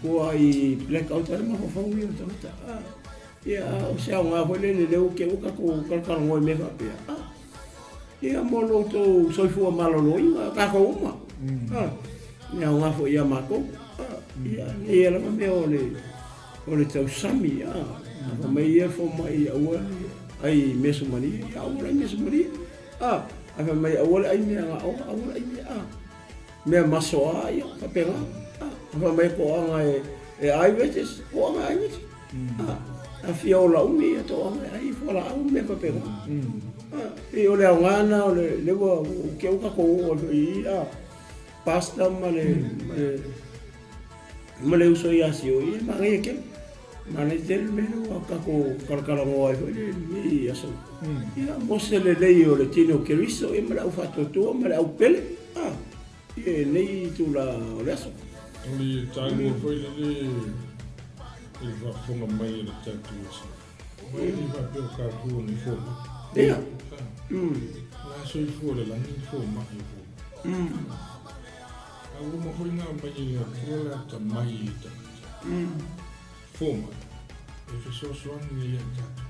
Speaker 3: Ko ai black out le mafafau ia tangata. Ah. Ia o se au ngā le le leu ke uka ko kalakala ngoi me faapea. Ah. Ia mo lo tou soifua maloloina tākou uma. Ah. Ia o ngā foi ia mākou. Ah. Ia nei lava mea o le O le tausami, a, a fai mai ia fomai aua le ai mea sumalie, ia aua le ai mea sumalie. A, a fai mai aua le ai mea gaoa, aua le ai mea, a, mea masoa, ia, faapena. A, a fai mai toaga e, e ai veges, toaga e ai veges. A, a fia ola umi, ia toaga e ai fualaau ma mea faapena. A, pei o le aoga lena o le, le ua, ua ke ua tatou oo ai foi i, a, pasta ma le, ma le, Ma le uso ia Sio, ia manaia tele. Manaia tele le mea lea ua tatou talatalanoa ai foi lenei aso. Ia, mo se lelei o le tino o Keriso, ia ma le au faatuatua ma le au pele, a, ia i lenei itula o le aso.
Speaker 4: O le taua foi lele i le faafofoga mai a le tatou aso. Ua e le faapea o tatou o ni fomai.
Speaker 3: Ia.
Speaker 4: O la soifua i le lagi ni fomai o fomai. A ua uma foi ona aumai e le Atua le atamai i le tagata. Fomai, e fesoasoani ai ia i tatou.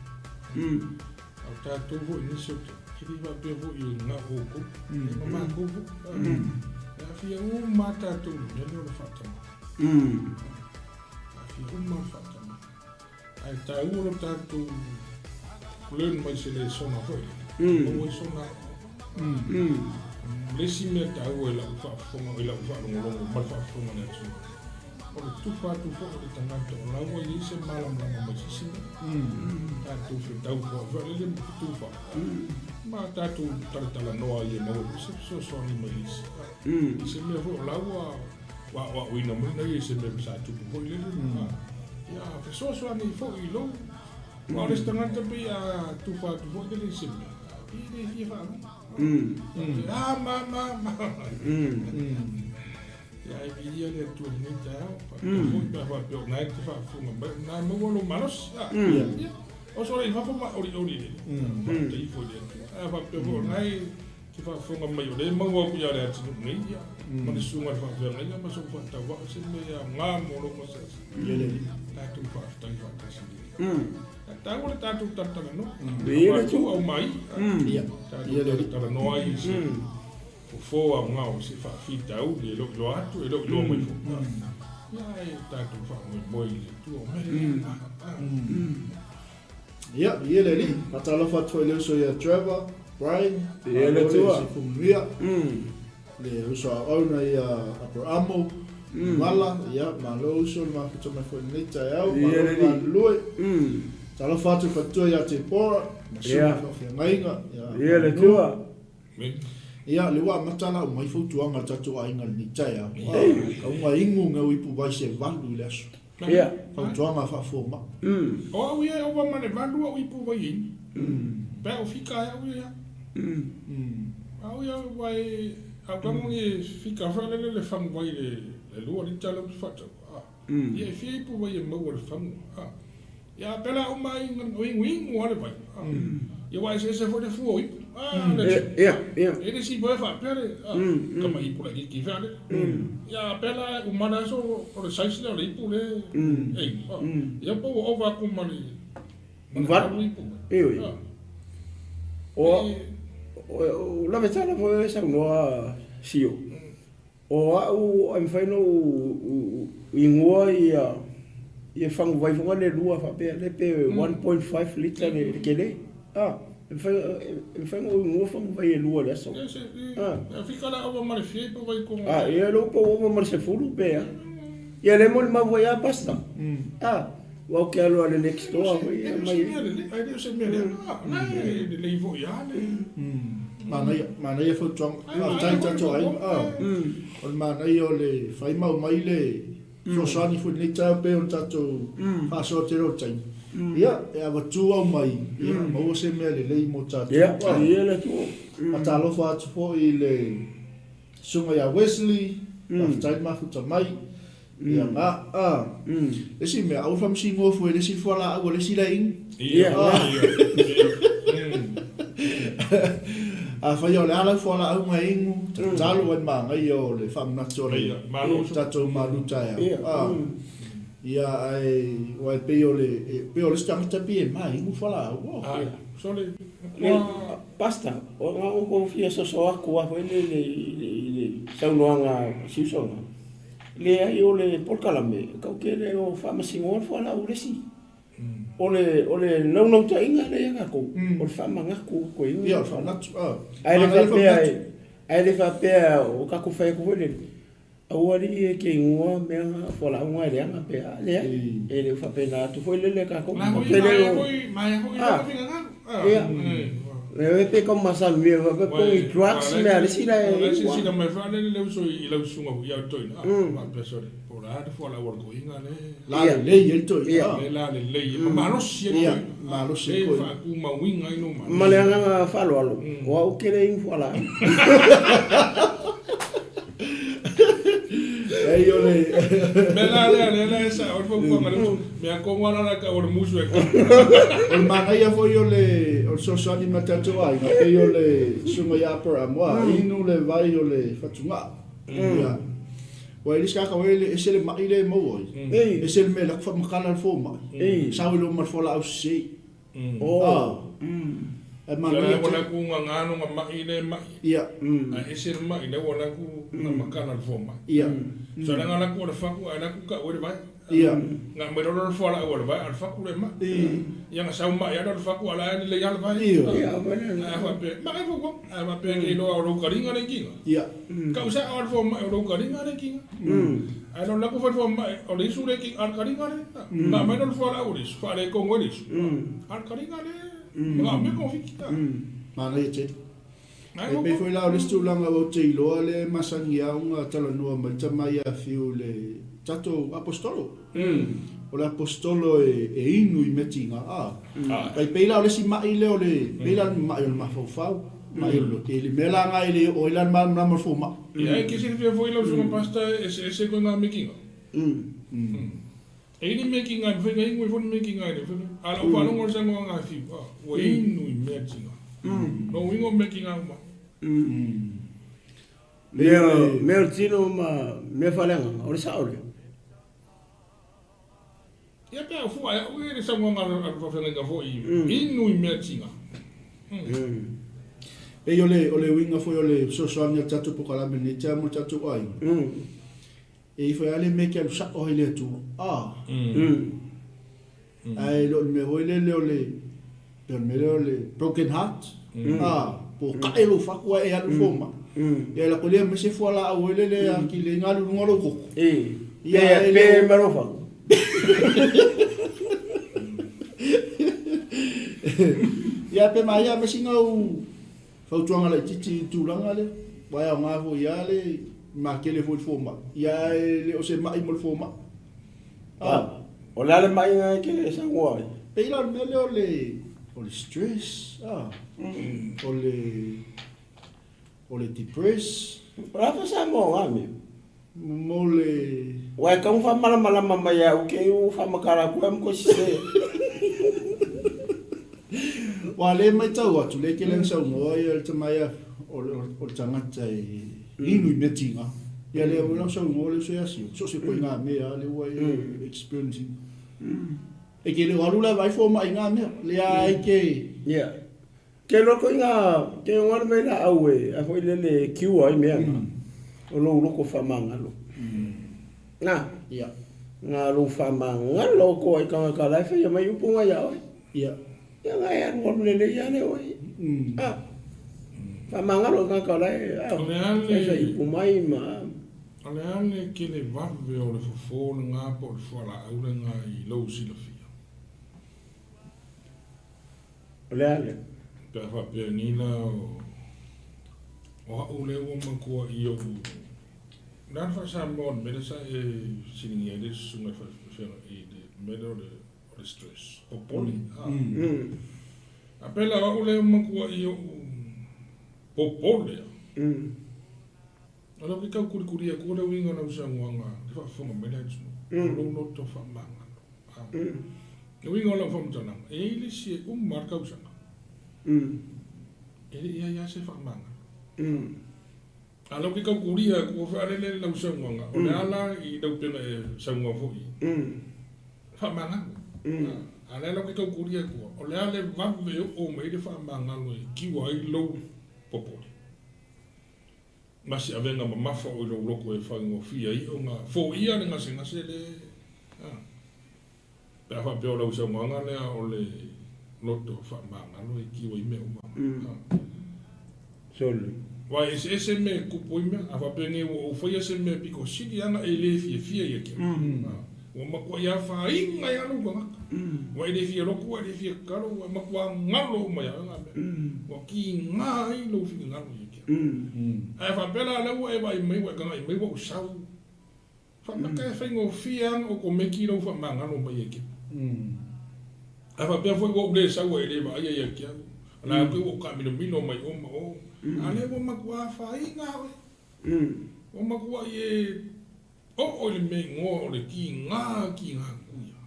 Speaker 4: A o tatou foi i nisi o taimi, e le faapea foi e na o outou, e ma matou foi. E aafia uma lava tatou i le mea lea o le faatamala. E aafia uma le faatamala. Ae taua lo tatou learn mai se lesona foi lele. Maua ai sona Le isi mea taua i lau faafofoga, i lau faalogologo ma le faafofoga a le atunuu, o le tufa atu foi o le tagata o la ua i ai se malamalama mai se isi mea. Tatou fetau foi lele ma fetufaai ma tatou talatalanoa ai e maua foi se fesoasoani mai le isi. I se mea foi o la ua Ua aoaoina mai na ia i se mea sa tupu foi lele. Ia fesoasoani foi i lou. Aua o le isi tagata pei a tufa atu foi lele i se mea, pei e le fia faalogo. A ma ma ma. Ia e viia le Atua i lenei taeao. Faapea foi pe a faapea o lena e te faafofoga mai, o lena e maua lou malosi. Ia, oso lea i fafo ma olioli lele. Faafetai ifo i le Atua. Ae a faapea foi o lena e te faafofoga mai o lea e maua atu ia le atunuu nei, ia, ma le susuga i le faafeagaiga ma sou faatauvaa, o se mea e aoga mo lou asiasi. Tatou faafetai faatasi i le Ae taua le tatou talatalanoa. Avatu aumai, tatou talatalanoa ai i se fofo aoga o se faafitauli e le o iloa atu, e le o iloa mai foi. Ia, ae tatou faamoemoe i le Atua, o mea e aoga.
Speaker 2: Ia, ia le alii. Faatalofa atu foi i le uso ia Trevor, Brian,
Speaker 3: Ia le Atua.
Speaker 2: Sifu Manuia, le uso auauna ia Aperamo, Mala, ia, malo uso le mafuta mai foi i lenei taeao,
Speaker 3: Ia
Speaker 2: malo
Speaker 3: le
Speaker 2: le
Speaker 3: alii.
Speaker 2: galulue. Talofa atu i faletua ia Tepora, ma susuga faafeagaiga ia
Speaker 3: Ia le
Speaker 2: Manu.
Speaker 3: Atua.
Speaker 2: Ia, le ua amata la umai fautuaga a le tatou aiga i lenei taeao. Kauga inu ngau ipu vai se valu i le aso.
Speaker 3: Ia.
Speaker 2: Fautuaga faafuama.
Speaker 4: O au ia e ova ma le valu au ipu vai inu. Pe a o fika ai au ia. Au ia ua e A o tago ni fika faalele le faguvai i le 2 lita lea ou te faatau, a. Ia e fia ipu vai e maua i le fagu, a. Ia a pela uma ai o iguigu lava le vai, a. Ia ua eseese foi le fua o ipu, a. Le
Speaker 3: Ia, ia.
Speaker 4: E le isi mea faapea le, a, tama ipu laitiiti faalele. Ia a pela uma le aso o le size lea o le ipu lea e inu, a. Ia po ua ova atu ma le
Speaker 3: 8
Speaker 4: ipu vai.
Speaker 3: Ioe.
Speaker 4: A.
Speaker 3: O o lavetala foi e saunoa Sio. O au e mafai ona ou igoa ia ia faguvai foi lea lua faapea lea pe 1.5 lita le tele. A, e mafai e mafai ona ou igoa faguvai e lua i le aso.
Speaker 4: A.
Speaker 3: A, ia lea po ua ova ma le 10 pe a. Ia lea molimau foi a Pastor. A, aua ou te alu lava i le next door foi e aumai.
Speaker 2: Manaia, manaia fautuaga. Faafetai i tatou aiga. O le manaia o le fai ma aumai le fesoasoani foi i lenei taeao pei ona tatou faasoa tele o le taimi. Ia, e avatu aumai, ia maua se mea lelei mo tatou.
Speaker 3: Ia, ia le Atua.
Speaker 2: Faatalofa atu foi i le susuga ia Wesley, faafetai le mafuta mai. Ia, a, a, le isi mea, aua le faamasinoa fua i le isi fualaau a le isi laina.
Speaker 3: Ia,
Speaker 2: Afai o le a lau fualaau na inu, tatalo ai manaia o le faamanatu o le tatou malu taeao. Ia, ae, aua e pei o le, e pei o le isi tagata pei e ma inu fualaau.
Speaker 3: Pastor, o na o kou fia soso atu lava foi lele i le saunoaga a si usoga, leai o le polokalame e tau tele o faamasinoa le fualaau le isi. O le o le naunautaiga lea ia tatou, o le faamanatu atu e
Speaker 2: Ia, o le faamanatu, a.
Speaker 3: Ae le faapea ae le faapea o tatou fai atu foi lele, aua alii e te igoa mea na fualaau na e leaga pe a, leai, e le o faapena atu foi lele tatou. Ia, e pei tau masalomia faapea po o ni drugs mea a le isi la e
Speaker 2: La lelei ai le toeaina.
Speaker 3: Ma le agaga faaaloalo, o au ou te le inu fualaau.
Speaker 2: Leai o le
Speaker 4: Mea la lea lea la e sao le fautuaga lea mea tonu lava la tau o le musu e
Speaker 2: O le manaia foi o le o le fesoasoani mai tatou aiga pei o le susuga ia Aperaham ua inu le vai o le fatugao. Ia. Ua i le isi tagata ua e ese le mai lea e maua ai. Ese le mea e alu atu faamatala le fomai. Sau ai loa ma le fualaau sese.
Speaker 3: Oh.
Speaker 2: Ae manaia
Speaker 4: Ua laku gagano ga mai le mai.
Speaker 2: Ia.
Speaker 4: Ae ese le mai lea ua laku ga matala le fomai.
Speaker 2: Ia.
Speaker 4: So leaga laku o le faku ae laku tau ai le vai.
Speaker 2: Ia.
Speaker 4: Ga mai loa le fualaau a le vai a le faku le mai. Ia ga sau mai ala le faku ala e lelei lava le vai.
Speaker 2: Ia.
Speaker 4: Ae faapea, mai fou ae faapea ke iloa o lou kaliga le ikiga.
Speaker 2: Ia.
Speaker 4: Kau sao le fomai o lou kaliga le ikiga. Ae lo laku fai fomai o le isu le ikiga a le kaliga le. Na mai lo le fualaau o le isu, faaletonu ai le isu. A le kaliga le. Ga me konfiki.
Speaker 2: Manaia tele. E pei foi la o le isi tulaga ua ou te iloa lea e masani ai ona talanoa mai le tama ia Fiu i le tatou Aposetolo. O le Aposetolo e inu i mea tiga, a. Tai pei la o le isi mai lea o le, pei la o le mai o le mafaufau, mai o le loto. I le mea la lena e le oo ai la le malamalama o le fomai.
Speaker 4: Ia, e te silafia foi lau susuga Pastor e eseese koe ngā mekinga. E i ni mekinga e mawhai nga ingo e fo ni mekinga e le mawhai. A lau whalongo o le sangoa ngā whiu, a, ua inu i mea tinga. No ingo mekinga uma.
Speaker 3: Mea mea o le tino ma mea faaleagaga, o le sao lea.
Speaker 4: Ia pe au fua e au e le sangoa a le whawhengainga foi inu i mea tinga.
Speaker 2: Pei o le, o le uiga foi o le fesoasoani a le tatou polokalame lenei taeao mo le tatou aiga. E ifo ai lava le mea e te alu sao ai i le Atua. A. Ae le o le mea foi lele o le, pei o le mea lea o le broken heart. A, po o kae lou fatu ae e alu i le fomai. Ia lako lea aumai se fualaau foi lele a kile ai galu i luga o lou toto.
Speaker 3: Ia, e le o. Pe ma lou fatu.
Speaker 2: Ia pe maia aumai sina ou Fautuaga laitiiti i le tulaga lea, aua e aoga foi lava le makele foi i le fomai, ia ae le o se mai mo le fomai.
Speaker 3: A. O le a le maʻiga e te saunoa ai?
Speaker 2: Pei la o le mea lea o le, o le stress, a, o le, o le depress.
Speaker 3: O le a foi Samoa o nga mea?
Speaker 2: Mo le.
Speaker 3: Ua e tau faamalamalama mai ia au ke ua faamatala atu ai ma koe sese.
Speaker 2: Ua le maitau atu le kele na saunoa ia le tamaia o le tagata e inu i mea tiga. Ia lea foi la saunoa le uso ia Sio, so o se koiga mea lava lea ua e experience ina. E te le o alu la e vaai fomai i na mea, lea lava e te.
Speaker 3: Ia. Ke loko i ngā, ke ngaro mai la au e, a foi lele e kiua ai mea na, o lou loko whamangalo. Nā,
Speaker 2: Ia.
Speaker 3: ngā lou whamangalo o koa i kangaka la e whaia mai upu ngai a oe.
Speaker 2: Ia.
Speaker 3: Ia ngā e aru aru lele ia le oe. A, whamangalo i kangaka la e, a,
Speaker 4: O le a le-
Speaker 3: whai whai upu mai ma,
Speaker 4: O le a le kele vave o le fofo lena po o le fualaau lena i lou silafia?
Speaker 3: O le a lea?
Speaker 4: Pe a faapea nei la o, o a'u lea ua matua i o'u, o le a le faa-Samoa o le mea lea sa e fesiligia ai le susuga i le mea lea o le, o le stress, popole, a. A pei la o a'u lea ua matua i o'u popole a. O lea ou te tau kulikuli atua le uiga o lau saunoaga i le faafofoga mai le atunuu, o lou loto faamagalo. Le uiga o lau faamatalaga, e i ai le isi e uma lava le tausaga, e le i i ai lava se faamagalo. A o lea ou te tau kulia atua foi a lele lau saunoaga, o le a la i lau pena e saunoa foi, faamagalo. A o lea la ou te tau kulia atua, o le a le vave e oo mai ai le faamagalo e kiua ai lou popole. Ma se avega mamafa o i lou loko e faigofie ai ona foia le gasegase le a. Pe a faapea o lau saunoaga lea o le loto faamagalo e kiu ai mea uma. A.
Speaker 3: Sole.
Speaker 4: Aua e eseese mea e tupu ai mea. A faapea nei ua ou faia se mea pito sili ana e le fiafia ia te au. A. Ua matuai afaina ai lava lou tagata. Ua e le fia lotu, ua e le fia tatalo, ua matua galo uma ia oe na mea. Ua kiga ai lou finagalo ia te au. Ae faapea la lea ua e vaai mai ua e tagai mai ua ou sau. Faapea e faigofie lava ona okomeki lou faamagalo mai ia te au. Ae faapea foi ua ou le sau e le vaaia ia te au. O la ua ou taamilomilo mai o ma o. A o lea ua matua afaina oe. Ua matuai e Oo i le mea igoa o le kiga kiga kuia.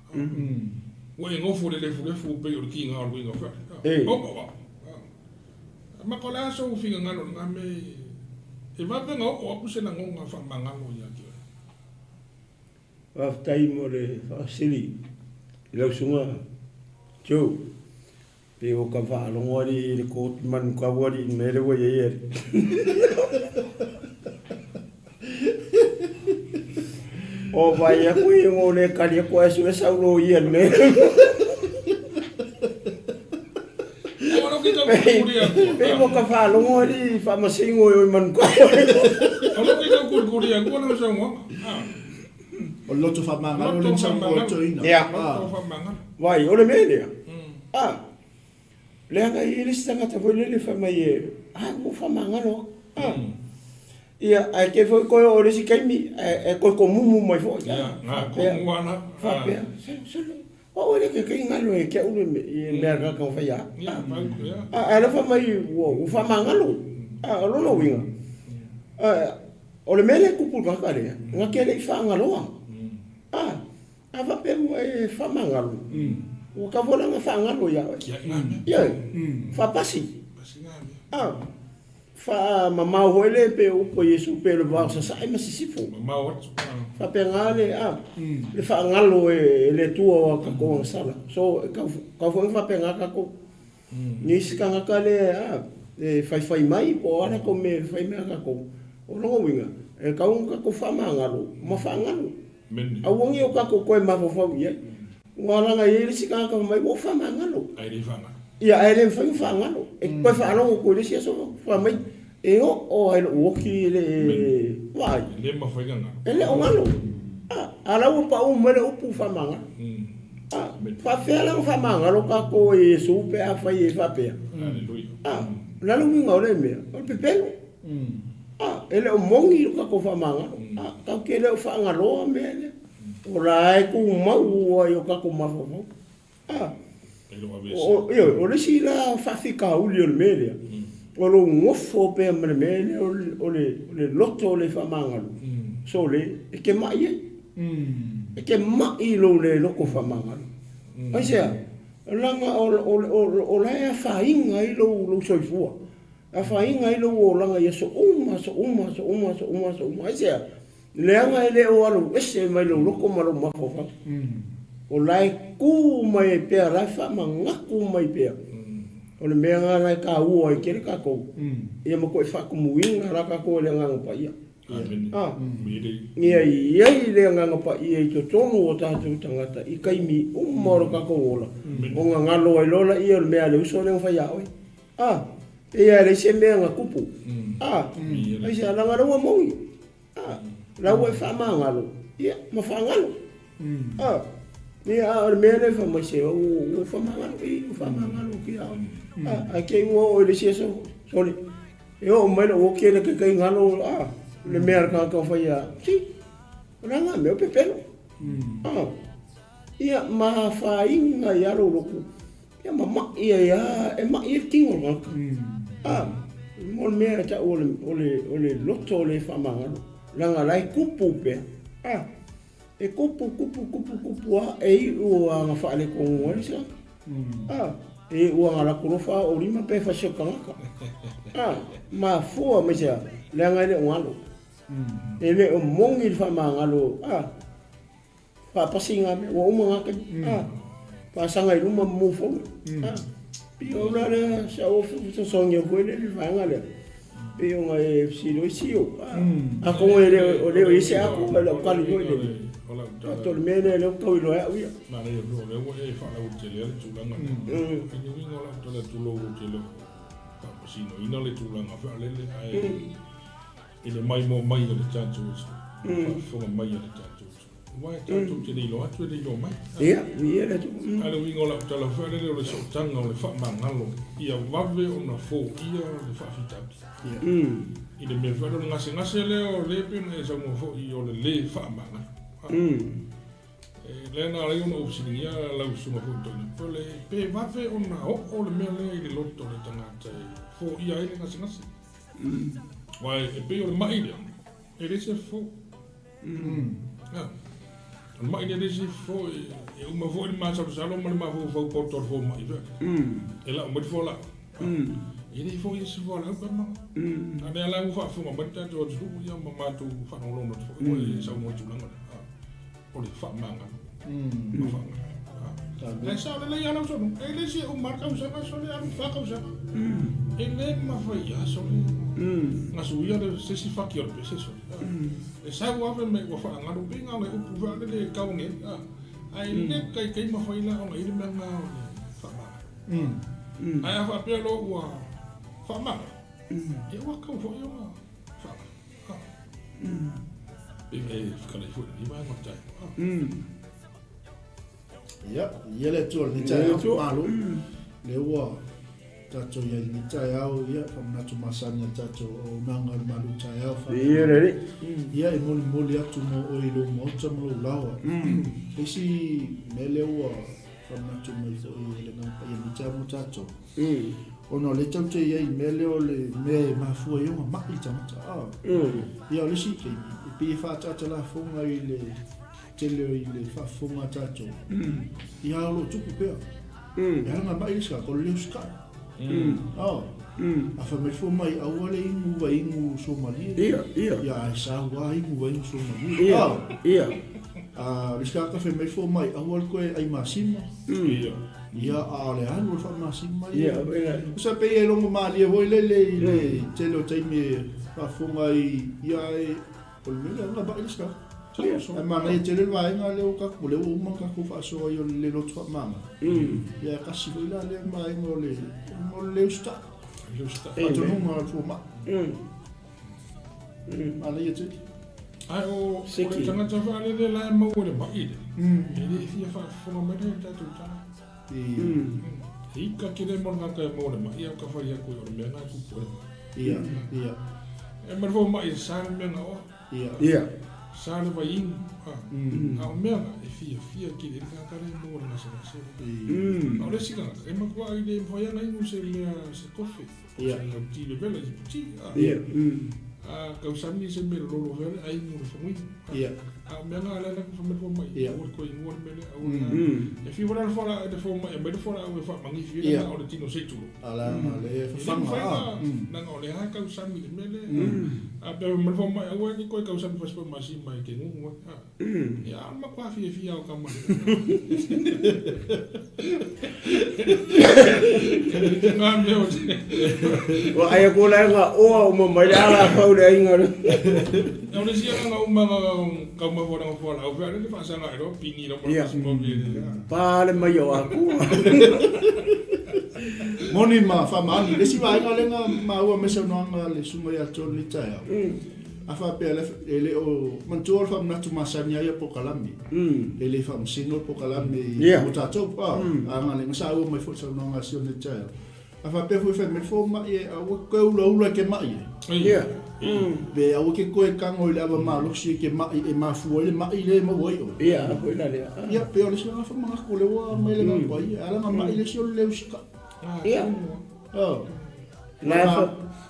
Speaker 4: Ua e nofo i le lefulefu pei o le kiga o le uiga feale. Oo o au. Ma ko le a sou finagalo i lena mea e vave ona oo atu se lagona faamagalo ia te oe.
Speaker 3: Faafetai mo le faasili i lau susuga Joe. Pei ua ka faalogo alii i le koti manu kau alii i le mea lea ua i ai alii. O vai aku i ngo le kali aku ai sue sau lo ia le mea. Pei ua ka faalogo alii i faamasingo i oi manu kau.
Speaker 4: O lo ki tau kurikuri aku ana saunoaga.
Speaker 2: O le loto faamagalo lea na saunoa ai toeaina.
Speaker 3: Ia. Vai, o le mea lea, a, leaga e i ai le isi tagata foi lele fai mai e, a, ua faamagalo au. A, ia, ae te foi toe oo i le isi taimi, ae toe tomumu mai foi.
Speaker 4: Ia, na tomu lava la.
Speaker 3: Faapea, sole, sole, o au e le te galo ia te au le mea na taumafai a.
Speaker 4: Ia, ia.
Speaker 3: A, ae o lea fai mai ua faamagalo. A, o lona uiga, O le mea lea e tupu i le tagata lea, na te le i faagaloa. A, a faapea ua e faamagalo, ua tatau foi la ona faagalo ia oe. Ioe, faapasi. A, faamamao foi le pei o upu a Iesu pei o le vao sasae ma sisifo. Faapena le, a, le faagalo e le Atua o a tatou agasala. So, e tatau foi ona faapena tatou. Nisi tagata lea a, e faifai mai po o a latou mea e fai mai a tatou, o lona uiga, e tatau ona tatou faamagalo ma faagalo. Aua ne i o tatou toe mafaufau i ai. Aua leaga e i ai le isi tagata fai mai, ua ou faamagalo. Ia, ae le mafai ona faagalo. E toe faalogo atu i le isi aso, fai mai, e oo lava i lou oti e le vaai. E le o galo. A, a o la ua pau mai le upu faamagalo. A, faapefea la ona faamagalo tatou e Iesu pe afai e faapea? A, o le a le uiga o lea mea? O le pepelo. A, e le o moni lo tatou faamagalo. A, tatou te le o faagaloa mea lea. O la e tumau ai o tatou mafaufau. A, o, ioe, o le isi la faafitauli o le mea lea, O lou gofo pea ma le mea lea o le loto le faamagalo, sole, e te ma'i ai. E te ma'i i lou le loto faamagalo. Aisea? Leaga o la e afaina ai lou soifua, afaina ai lou olaga i aso uma, aso uma, aso uma, aso uma, aso uma. Aisea? Leaga e le o alu ese mai lou loto ma lou mafaufau. O la e tu mai ai pea, o la e faamanatu mai pea. O le mea lena la e taua ai tele tatou, ia matuai faatumuina la tatou e le Agaga Paia. Ia i ai le Agaga Paia i totonu o tatou tagata i taimi uma o le tatou ola, ona galo ai loa laia o le mea a le uso lea na fai ia oe. A, pei lava e leai se mea na tupu. A, aisea, leaga o lea ua moni. A, la ua e faamagalo, ia, ma faagalo. A, ia, a o le mea lea e fai mai se, ua faamagalo, i, ua faamagalo atu ia oe. A, ae te i ua oo i le isi aso, sole, e oo mai lou oki e le taitai galo, a, le mea a le tagata ua fai ia, si, o le a na mea o pepelo. A, ia, ma afaina ai lava lou loto. Ia ma ma'i ai lava, e ma'i ai le tino o le tagata. A, mo le mea e ta'u o le loto le faamagalo, leaga la e tupu pea. A, e tupu, tupu, tupu, tupu lava, e iu lava ina faaletonu ai le isi tagata. A, e iu lava ina alu atu loa faaoo lima pe fasi o le tagata. A, mafua mai se a? Leaga e le o galo. E le o moni le faamagalo, a. Faapasi ngā mea, ua uma ngā taimi. Ah, faasaga i luma ma move forward. Ah, pei o la lea sa o fesoasoani au foi le vaega lea. Pei ona e fesili oi sio. Ah, atonu e le o le o i ai se ako e lau tali foi lele. Atonu o le mea lea lea ua tau iloa e au ia.
Speaker 4: Manaia foi o lea ua e faalautelea le tulaga lea. I le uiga o lau tala atu lou tele o faapasinoina le tulaga faalele ae i le maimoa mai a le tatou atunuu, faafofoga mai a le tatou atunuu. Aua e tatou te le iloa atu e le iloa mai.
Speaker 3: Ia, ia le atunuu.
Speaker 4: A o le uiga o lau tala foi lele o le sootaga o le faamagalo ia vave ona foia le faafitauli. I le mea foi lea o le gasegase lea o lea e pei ona e saunoa foi o le le faamagalo. E lea na ala ai ona ou fesiligia lau susuga foi Tony, po o le pe vave ona oo le mea lea i le loto o le tagata e foia ai le gasegase. Aua e pei o le ma'i lea, e leai se fofo. O le ma'i lea e leai se fofo, e uma foi le masalosalo ma le mafaufau poto o le fomai foi. E lau mai le fualaau. E le foia se fualaau pe ma. A lea la ua faafofoga mai le tatou atunuu ia ma matou faalogologo atu foi ua e saunoa i tulaga lea. O le faamagalo. Ma faamagalo. Ae sao lelei lava lau saunoaga. E le se uma le tausaga sole alu fa tausaga. E le mafai lava sole ona suia le se isi fati o le pese sole. E sau lava fai mai ua faagalo pei na o le upu foi lele e tau ane ai. Ae le taitai mafai la ona i ai le mea lena o le faamagalo. Ae a faapea loa ua faamagalo, ia ua tatau foi ona faamagalo. Pei ona e fetalai foi i lenei vaega o le taeao.
Speaker 2: Ia, ia le Atua i lenei taeao, malo. Lea ua tatou i ai i lenei taeao, ia, faamanatu masani a le tatou auaunaga o le malu taeao.
Speaker 3: Ia le Alii.
Speaker 2: Ia, e molimoli atu mo oe i lou maota ma lou laoa. Le isi mea lea ua faamanatu mai foi e le Agaga Paia i lenei taeao mo tatou, ona o lea tatou te i ai i le mea lea o le mea e mafua ai ona mai le tagata. Ia, o le isi taimi, e pei e faaataata lafoga i le tele i le faafofoga a tatou, ia o lo o tupu pea. E ala ona mai le isi tagata, o le le usitai. Oh. A fai mai fua mai, aua le inu vaiinu suamalie.
Speaker 3: Ia, ia.
Speaker 2: Ia, ae sau lava inu vaiinu suamalie.
Speaker 3: Ia, ia.
Speaker 2: A o le isi tagata fai mai fua mai, aua le toe ai masima.
Speaker 4: Ia.
Speaker 2: Ia, a o le alu o le faamasima ia.
Speaker 3: Ia, ia.
Speaker 2: Sa pei e logo malie foi lele i le tele o taimi e faafofoga ai, ia e O le mea lea, na mai le isi tagata. Ae manaia tele le vaega lea ua tatou, lea ua uma ona tatou faasoa ai o le le loto faamama. Ia e tasi foi la lea vaega o le, o le le usitai.
Speaker 4: Le usitai.
Speaker 2: Faatonuga o le fomai. Manaia tele.
Speaker 4: Ae o le tagata faalele la e maua i le mai lea, e le fia faafofoga mai la i le tatou tala. E ika tele mo le tagata e maua i le mai, ae ka fai atu o le mea lena e tupu ai.
Speaker 2: Ia, ia.
Speaker 4: E ma le fomai e sa le mea na oa.
Speaker 2: Ia.
Speaker 3: Ia.
Speaker 4: Sa le vaiinu, a, a o mea la, e fiafia tele ai le tagata lea e maua i le gasegase lea. A o le isi tagata, e matuai le mafai lava ona inu se mea, se kofe, po o se gauti le vela i se puti, a. A tausami se mea lololo foi lea, ai inu i le faguinu. A o mea na lea na fai mai le fomai, aua le toe inua le mea lea, aua le. E fiu foi la le fomai e aumai le fualaau e faamagifie ai na o le tino se i tulou.
Speaker 2: A leaga o lea e fafaga
Speaker 4: a. Leaga o lea lava e tausami i le mea lea. A pe fai mai le fomai, aua e te toe tausami fasipamasima e te gugu ai. A, ia a o le matua fiafia lava o tama i le na mea o te.
Speaker 3: Ua ai aku la nga oa uma mai le ala fau le aiga.
Speaker 4: O le isi agaga uma nga taumafa o lana fualaau fea lea le faasaga ai loa pini lau ma le mea lea.
Speaker 3: Pale mai o aku.
Speaker 2: Moni ma faamaoni. Le isi vaega lea na maua mai saunoaga a le susuga ia John i le taeao, a faapea e le o manatua o le faamanatu masani lava ia polokalame. E le faamasino le polokalame mo tatou. A na lea na saua mai foi le saunoaga a Sione i le taeao. A faapea foi fai mai le fomai e aua ke toe ulaula i ke maʻi e.
Speaker 3: Ia.
Speaker 2: Pe aua ke toe tago i le ava malosi e ke maʻi e mafua ai le maʻi lea e maua ai oe.
Speaker 3: Ia, a foi la lea.
Speaker 2: Ia, pe o le isi lena faamanatu lea ua aumai le agaga paia. E ala ona maʻi le isi o le le usitai.
Speaker 3: Ia.
Speaker 2: Oh.
Speaker 3: La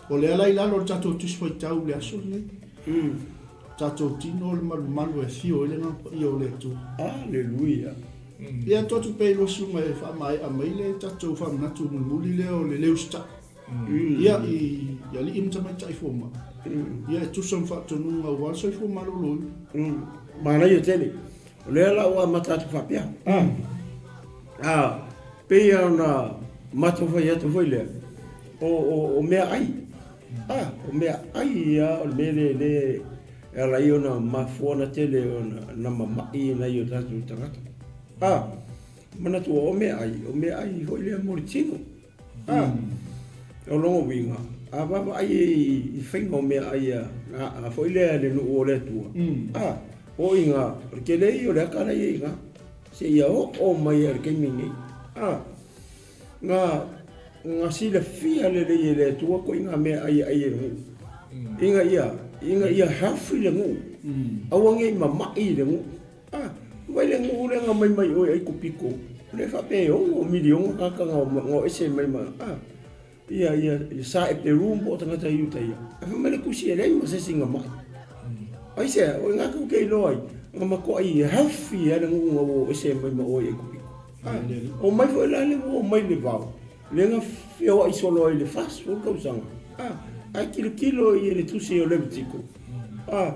Speaker 2: O lea la i lalo o le tatou Tusi Faitau i le aso lenei. Tatou tino o le malumalu e afio ai le Agaga Paia o le Atua.
Speaker 3: Aleluia.
Speaker 2: Ia tuu atu pea i lua susuga e faamaea mai le tatou faamanatu mulimuli lea o le le usitai. Ia i alii ma tamaitai fomai. Ia e tusa ma faatonuga aua le soifua maloloina.
Speaker 3: Manaia tele. O lea la ua amata atu faapea. A, pei lava ona matou fai atu foi lea, o meaai. A, o meaai ia o le mea lea lea e ala ai ona mafua ona tele ona mama'i nai o tatou tagata. A, manatua o meaai, o meaai foi lea mo le tino. A, o lona uiga, a vaavaai i faiga o meaai a foi lea le nuu o le Atua, a, o i ina, o le tele ia o le ata la e i ai i ina, seia oo mai lava i le taimi lenei. A, na na silafia lelei e le Atua koʻi nā meaʻai e ʻai e le nuu. Ina ia, ina ia healthy le nuu. Aua nei mamaʻi le nuu. Ah, vai le nuu lea na mai mai oe ai kopiko. Le faapea e ono miliona tagata na na o ese mai ma, ah, ia, ia, ia sa e Peru po o tagata i uta ia. Ae fai mai le tusi e leai ma se isi na maʻi. Aisea, o i ngā kau ke iloa ai, na matuai healthy lava le nuu na ua o ese mai ma oe i Aikupito. O mai foi la le ua o mai le vao, lea na feoai solo ai i le 40 tausaga. A, ae tilotilo i le tusi o Levitiko, a,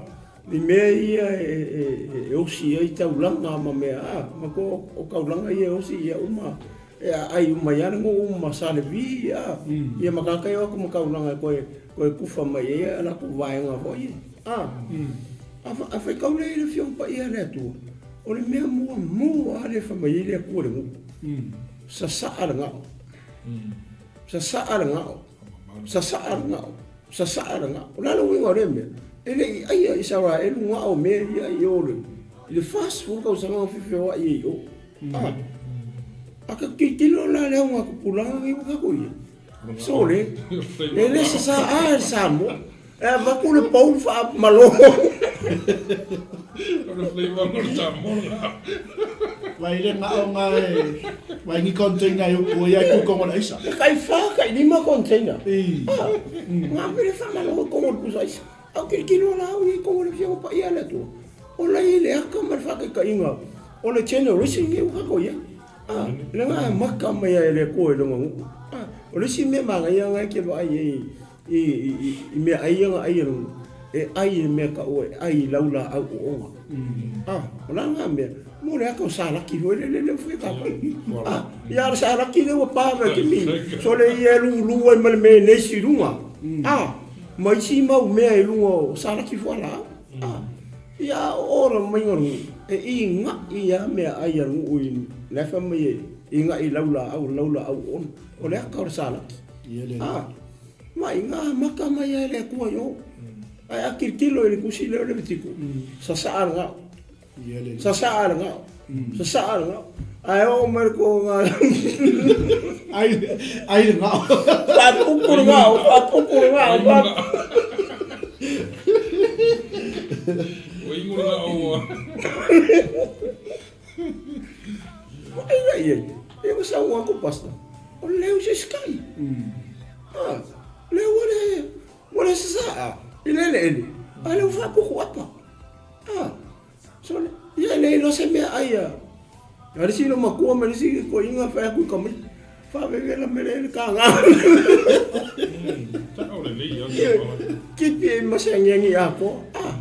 Speaker 3: i mea ia e osi ai taulaga ma mea, a, matua o taulaga ia e osi ia uma, e aai uma ai lava le nuu ma Salevi, a, ia ma tagata ia o atu ma taulaga e toe, toe kufa mai ai a latou vaega foi ia. A, a faitau lea i le Afioga Paia a le Atua, O le mea muamua lava lea e fai mai ai le Atua i le nuu, sasaa le gao, sasaa le gao, sasaa le gao, sasaa le gao. O le a le uiga o lea mea? E le i aia Isaraelu gao mea ia i o i le 40 tausaga na fefeoai ai i o. A, a ka tilotilo la le augatupulaga nei ua tatou i ai. Sole, e le sasaa le Samoa. E avatu le pou faamalo.
Speaker 4: O le flavor o le Samoa lena.
Speaker 2: Vai le gao nga e vai ni container e upu ai ai ku kongo le aisa.
Speaker 3: E kai wha, kai lima container.
Speaker 2: I.
Speaker 3: Ah, ngā mere whamalo e kongo le pusa aisa. Au kilokilo la au i kongo le whio pa ia le atua. O lai le aka ma le whakaikainga o le generation nei ua kako ia. Ah, le ngā maka mai ai le koe longa ngu. Ah, o le isi mea manaia ngai ke vaai ai i mea ai ia na ai e luna, e ai i le mea taua e ai i lau laau ooga. Ah, o la nga mea, mo le aka o salaki foi le le foi tatou. Ah, ia le salaki le ua pa mai ke mi, so le ia e lulu ai ma le mea nei si lunga. Ah, ma isi mau mea i lunga o salaki foi la. Ah, ia o ora mai nga nuu, e i nga'i ia mea ai a nuu i le fa mai e i nga'i lau laau, lau laau ona. O le aka o le salaki. Ah, Mai ngā maka mai ai le Atua i o. Ae a tilotilo i le tusi lea o Levitiko, sasaa le gao. Sasaa le gao. Sasaa le gao. Ae oo mai le toga.
Speaker 2: Ai, ai le gao.
Speaker 3: Faatupu le gao, faatupu le gao.
Speaker 4: Ua ingo le gao ua.
Speaker 3: Vaai la i ai. Ia ua saunoa atu Pastor, o le leo se sky. Ah, lea ua le ua le sasaa i le eleele, a lea ua faaputu apa. Ah, so ia e le iloa se mea ai a a le isi loomatua ma le isi toeaina fai atu i tamaiti, faavevela mai le kaga.
Speaker 4: Sao lelei lava.
Speaker 3: Kipi ai ma se agiagi atoa. Ah,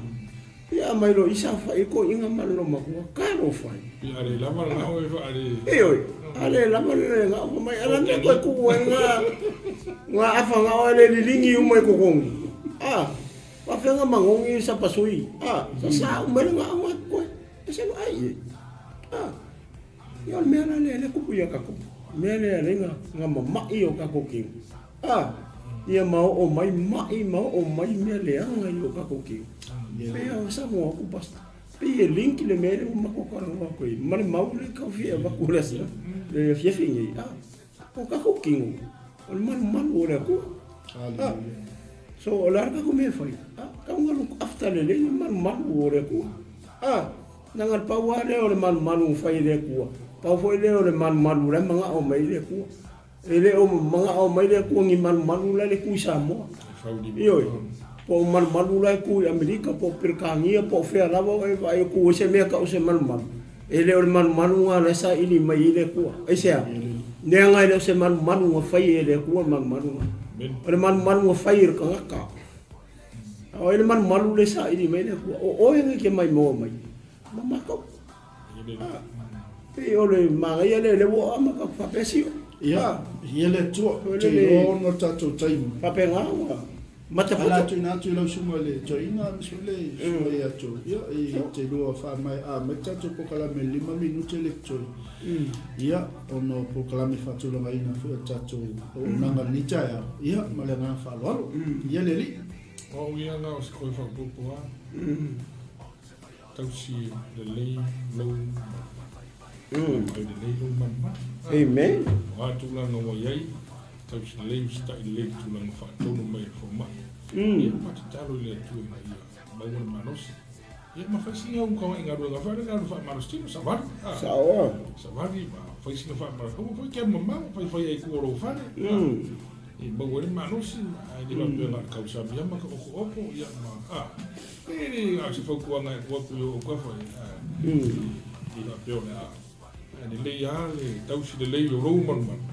Speaker 3: Ia aumai loa i saofai ai toeaiina ma le loomatua, talofa e.
Speaker 4: Ia a le lava le gao e faale.
Speaker 3: Ioe, a le lava le gao fai mai, a o le a le mea toe tuu ai nga nga afa gao ae le liligi uma i totonu. A, faafefea nga magogi sapasui, a, sasa uma ai le gao nga totoe, e se vaai i ai. A, ia o le mea la lea lea e tupu ia tatou, mea lea lea nga mamai o tatou tino. A, ia ma oo mai maʻi ma oo mai mea leaga i o tatou tino. Pei lava saunoa atu Pastor, pei e link le mea lea ua matou talanoa atu ai ma le mau lea e tau fia avatu i le aso, le afiafi nei, a, o tatou tino, o le malumalu o le Atua. A, so o le a le tatou mea e fai? A, tau na look after lelei le malumalu o le Atua. A, leaga le pau lava lea o le malumalu na fai e le Atua, pau foi lea o le malumalu la e manao mai ai le Atua. E le o manao mai le Atua ni malumalu la le tu i Samoa. Ioe. Po o malumalu la e tu i Amerika po o Peretania po o fea lava oe e vaai atu ai se mea tau o se malumalu. E le o le malumalu lena la e saili mai ai le Atua. Aisea? Leaga e le o se malumalu na fai e le Atua le malumalu lena. O le malumalu na fai e le tagata. A o ai le malumalu lea e saili mai ai le Atua? O oe na e te maimoa mai ma matou. Pei o le manaia lea, lea ua amata atu faapea sio.
Speaker 2: Ia, ia le Atua, te iloa ona o le tatou taimi.
Speaker 3: Faapena ua matapoto.
Speaker 2: Ala tuuina atu i lau susuga i le toeaina, aemaise foi le susuga ia Joe. Ia, e te lua faamaea mai le tatou polokalame i le 5 minute le totoe. Ia, ona o polokalame faatulagaina foi o le tatou auaunaga i lenei taeao. Ia, ma le agaga faaaloalo. Ia le Alii.
Speaker 4: O au ia na o se koe faaopoopo lava. Tausi lelei lou Vaai lelei lou malumalu.
Speaker 3: Amen.
Speaker 4: O a tulaga ua i ai, tausi lelei, usitai lelei i le tulaga faatonu mai e le fomai. Ia ma tatalo i le Atua ina ia maua le malosi. Ia ma fai sina uka i galuega foi lea alu faamalosi tino, savali.
Speaker 3: Sao.
Speaker 4: Savali ma fai sina faamalosi. Aua foi ke mamao, fai fai ai ku o lou fale. E maua ai le malosi, ae le faapea na o le kausami ma ka okooko, ia ma, a. E le a o se fautuaga e tuu atu i ou autafa ae i faapea o le a ae lelei lava le tausi lelei o lou malumalu,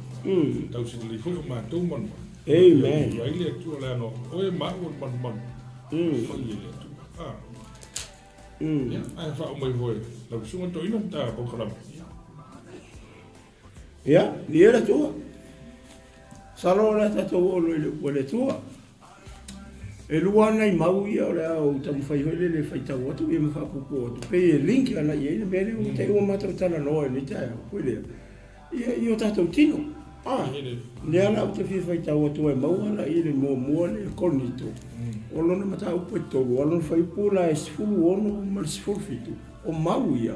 Speaker 4: tausi lelei foi o matou malumalu.
Speaker 3: Amen.
Speaker 4: Ia ai le Atua leaga o oe ma au o le malumalu fai e le Atua. Ah. Ia, ae faauma ifo e lau susuga toeaina ta polokalame.
Speaker 3: Ia, viia le Atua. Masalo o le a tatou oo loa i le upu a le Atua. E lua nai mau ia o le a ou taumafai foi lele e faitau atu ia ma faapuupuu atu, pei e link agai i ai le mea lea ua te i ua matou talanoa i lenei taeao foi lea, ia i o tatou tino. A, lea la ou te fia faitau atu ai maua la i le muamua le Korinito, o lona mataupu e tolu, a o lona fuaiupu la e 16 ma le 17, o mau ia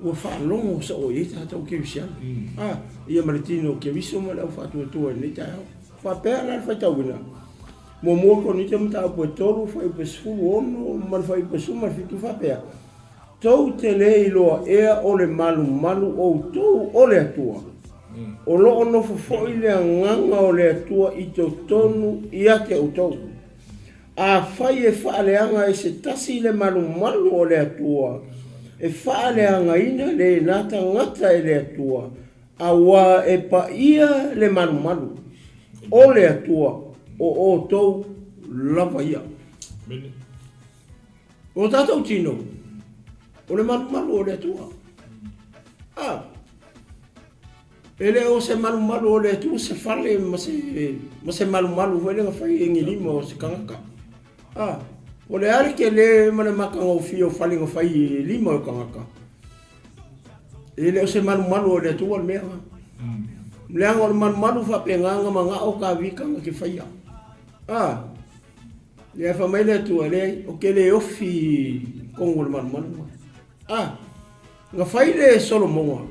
Speaker 3: ua faalogo soo i ai tatou kerisiano. A, ia ma le tino o Keriso ma le au faatuatua i lenei taeao. Faapea la le faitauina, muamua Korinito mataupu e tolu, fuaiupu e 16 ma le fuaiupu e 17 faapea, Tou te le iloa ea o le malumalu outou o le Atua, o lo o nofo foi le Agaga o le Atua i totonu ia te outou. Afai e faaleaga e se tasi le malumalu o le Atua, e faaleagaina lena tagata e le Atua, auā e paia le malumalu o le Atua, o outou lava ia. O tatou tino, o le malumalu o le Atua. A, e le o se malumalu o le Atua se fale ma se, ma se malumalu foi lea na fai e ni lima o se tagata. A, o le a le tele ma le matagofie o fale na fai e lima o tagata. E le o se malumalu o le Atua le mea lena. Leaga o le malumalu faapena na manao Kavika na te faia. A, lea fai mai le Atua, leai, ou te le ofi i totonu o le malumalu lena. A, na fai le Solomoga,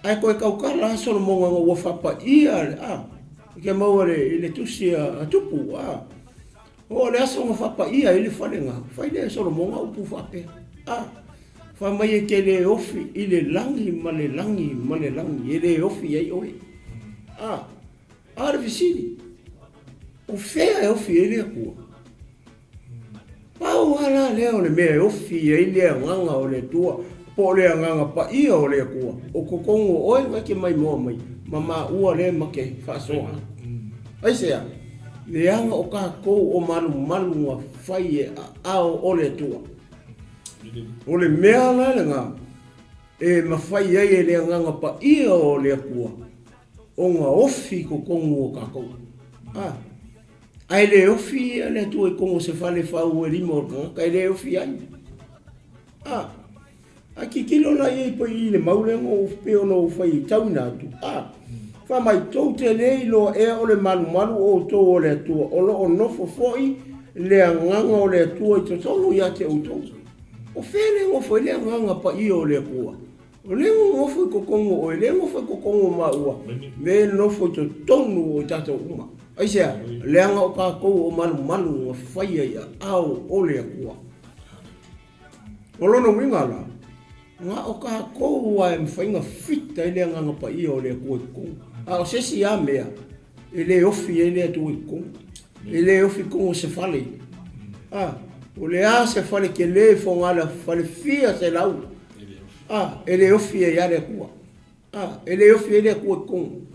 Speaker 3: ae toe tautala lava Solomoga ina ua faapaia le, a, e te maua i le tusi a Tupu, a. Oo le aso na faapaia ai le fale na fai lea e Solomona upu faapea, a fai mai e te le ofi i le lagi ma le lagi ma le lagi, e le ofi ai oe. A, a le fesili, o fea e ofi ai le Atua? Pau lava la lea o le mea e ofi ai le agaga o le Atua, po o le agaga paia o le Atua, o totonu o oe na e te maimoa mai ma maua lea ma te faasoa atu. Aisea? Leaga o tatou o malumalu na fai e aao o le Atua. O le mea la lena e mafai ai e le agaga paia o le Atua ona ofi i totonu o tatou. A. Ae le ofi le Atua i totonu o se fale fau e lima o le tagata, e le ofi ai. A. A tilotilo la i ai pei i le mau lea na ou pei ona ou fai tauina atu, a. Fai mai, tou te le iloa ea o le malumalu o outou o le Atua, o lo o nofo foi le Agaga o le Atua i totonu ia te outou. O fea le nofo ai le Agaga Paia o le Atua? O lea e nofo i totonu o oe, lea e nofo i totonu o maua, lea e nofo i totonu o i tatou uma. Aisea? Leaga o tatou o malumalu na faia i aao o le Atua. O lona uiga la, na o tatou lava e mafai ona fita ai le Agaga Paia o le Atua i totonu. A o se isi lava mea, e le ofi ai le Atua i totonu. E le ofi i totonu o se fale. A, o le a se fale tele fogala fale fia selau, a, e le ofi ai lava le Atua. A, e le ofi ai le Atua i totonu.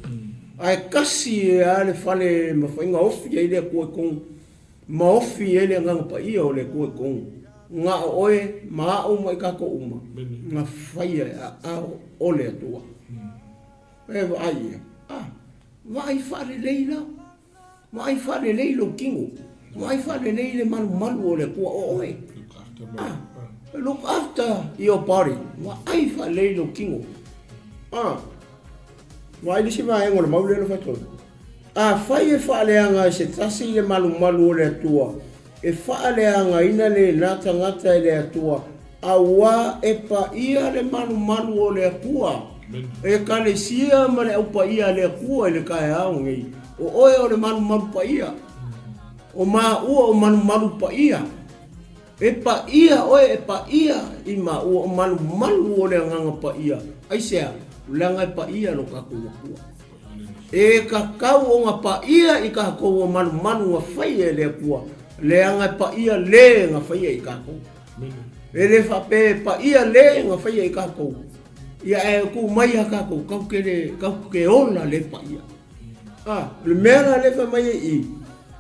Speaker 3: Ae tasi lava le fale e mafai ona ofi ai le Atua i totonu, ma ofi ai le Agaga Paia o le Atua i totonu, na o oe ma au ma i tatou uma, na faia e aao o le Atua. E vaai ia, a, vaai faalelei la. Vaai faalelei lou tino. Vaai faalelei le malumalu o le Atua o oe. Ah, look after your body. Vaai faalelei lou tino. Ah, vaai le isi vaega o le mau lea na faitau. Afai e faaleaga e se tasi le malumalu o le Atua, e faaleagaina lena tagata e le Atua, auā e paia le malumalu o le Atua. Ekalesia ma le Au Paia a le Atua i le taeao nei, o oe o le malumalu paia, o māua o malumalu paia. E paia oe, e paia i māua o malumalu o le Agaga Paia. Aisea? Leaga e paia lo tatou Atua. E tatau ona paia i tatou o malumalu na faia e le Atua, leaga e paia le na faia i tatou. E le faapea e paia le na faia i tatou, ia ae tu mai a tatou, tatou te le, tatou te ola le paia. A, o le mea la lea e fai mai ai i,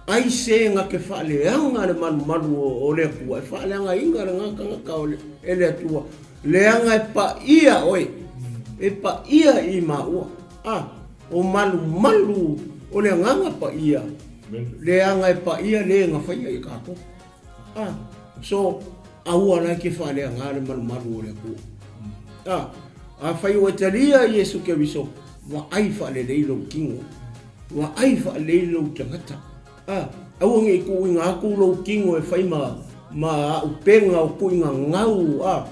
Speaker 3: ai se na te faaleaga le malumalu o le Atua, e faaleagaina lena tagata o le, e le Atua, leaga e paia oe, e paia i maua. A, o malumalu o le Agaga Paia, leaga e paia le na faia i tatou. A, so, aua la e ke faaleaga le malumalu o le Atua. A, afai ua e talia Iesu Keriso, vaai faalelei lou tino, vaai faalelei lou tagata. A, aua ne i tuuina atu lou tino e fai ma, ma aupega o tuuina gau, a,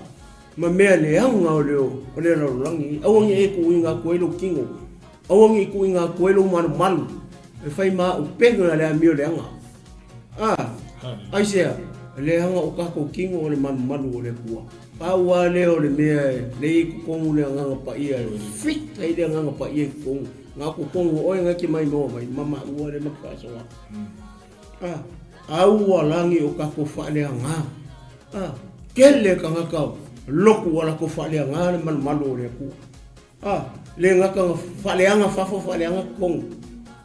Speaker 3: ma mea leaga o le o le lalolagi, aua ne i e tuuina atu ai lou tino, aua ne i tuuina atu ai lou malumalu, e fai ma auupega le amio leaga. A, aisea, leaga o tatou tino o le malumalu o le Atua. Pau lava lea o le mea e lei i totonu le Agaga Paia e fit ai le Agaga Paia i totonu. Na o totonu o oe na e te maimoa mai, ma maua lea ma te faasoa. A, aua lagi o tatou faaleaga. A, tele tagata lotu ua latou faaleaga le malumalu o le Atua. A, le gata na faaleaga fafo faaleaga totonu.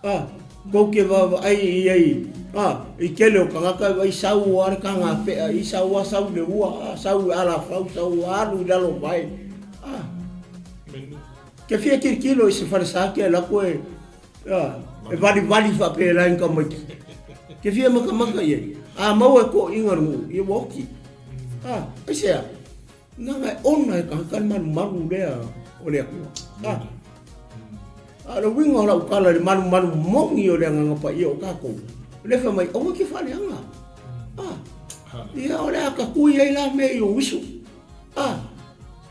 Speaker 3: A, tou te vaavaai i ai, a, i tele o tagata e vaai sau a le taga pea i sau a sau i le ua, a, sau i alafau, sau a alu i lalo o vae. A, te fia tilotilo i se falesa te alu atu e, E valivali faapela i tamaiti. Te fia makamaka i ai. A maua e toʻiga le nuu, ia ua oti. A, aisea? Leaga e ona e tagata le malumalu lea o le Atua. A, a o le uiga o lau tala i le malumalu moni o le Agaga Paia o tatou, o lea e fai mai, aua e te faaleaga. A, ia o le a tatui ai la mea i ou uso. A,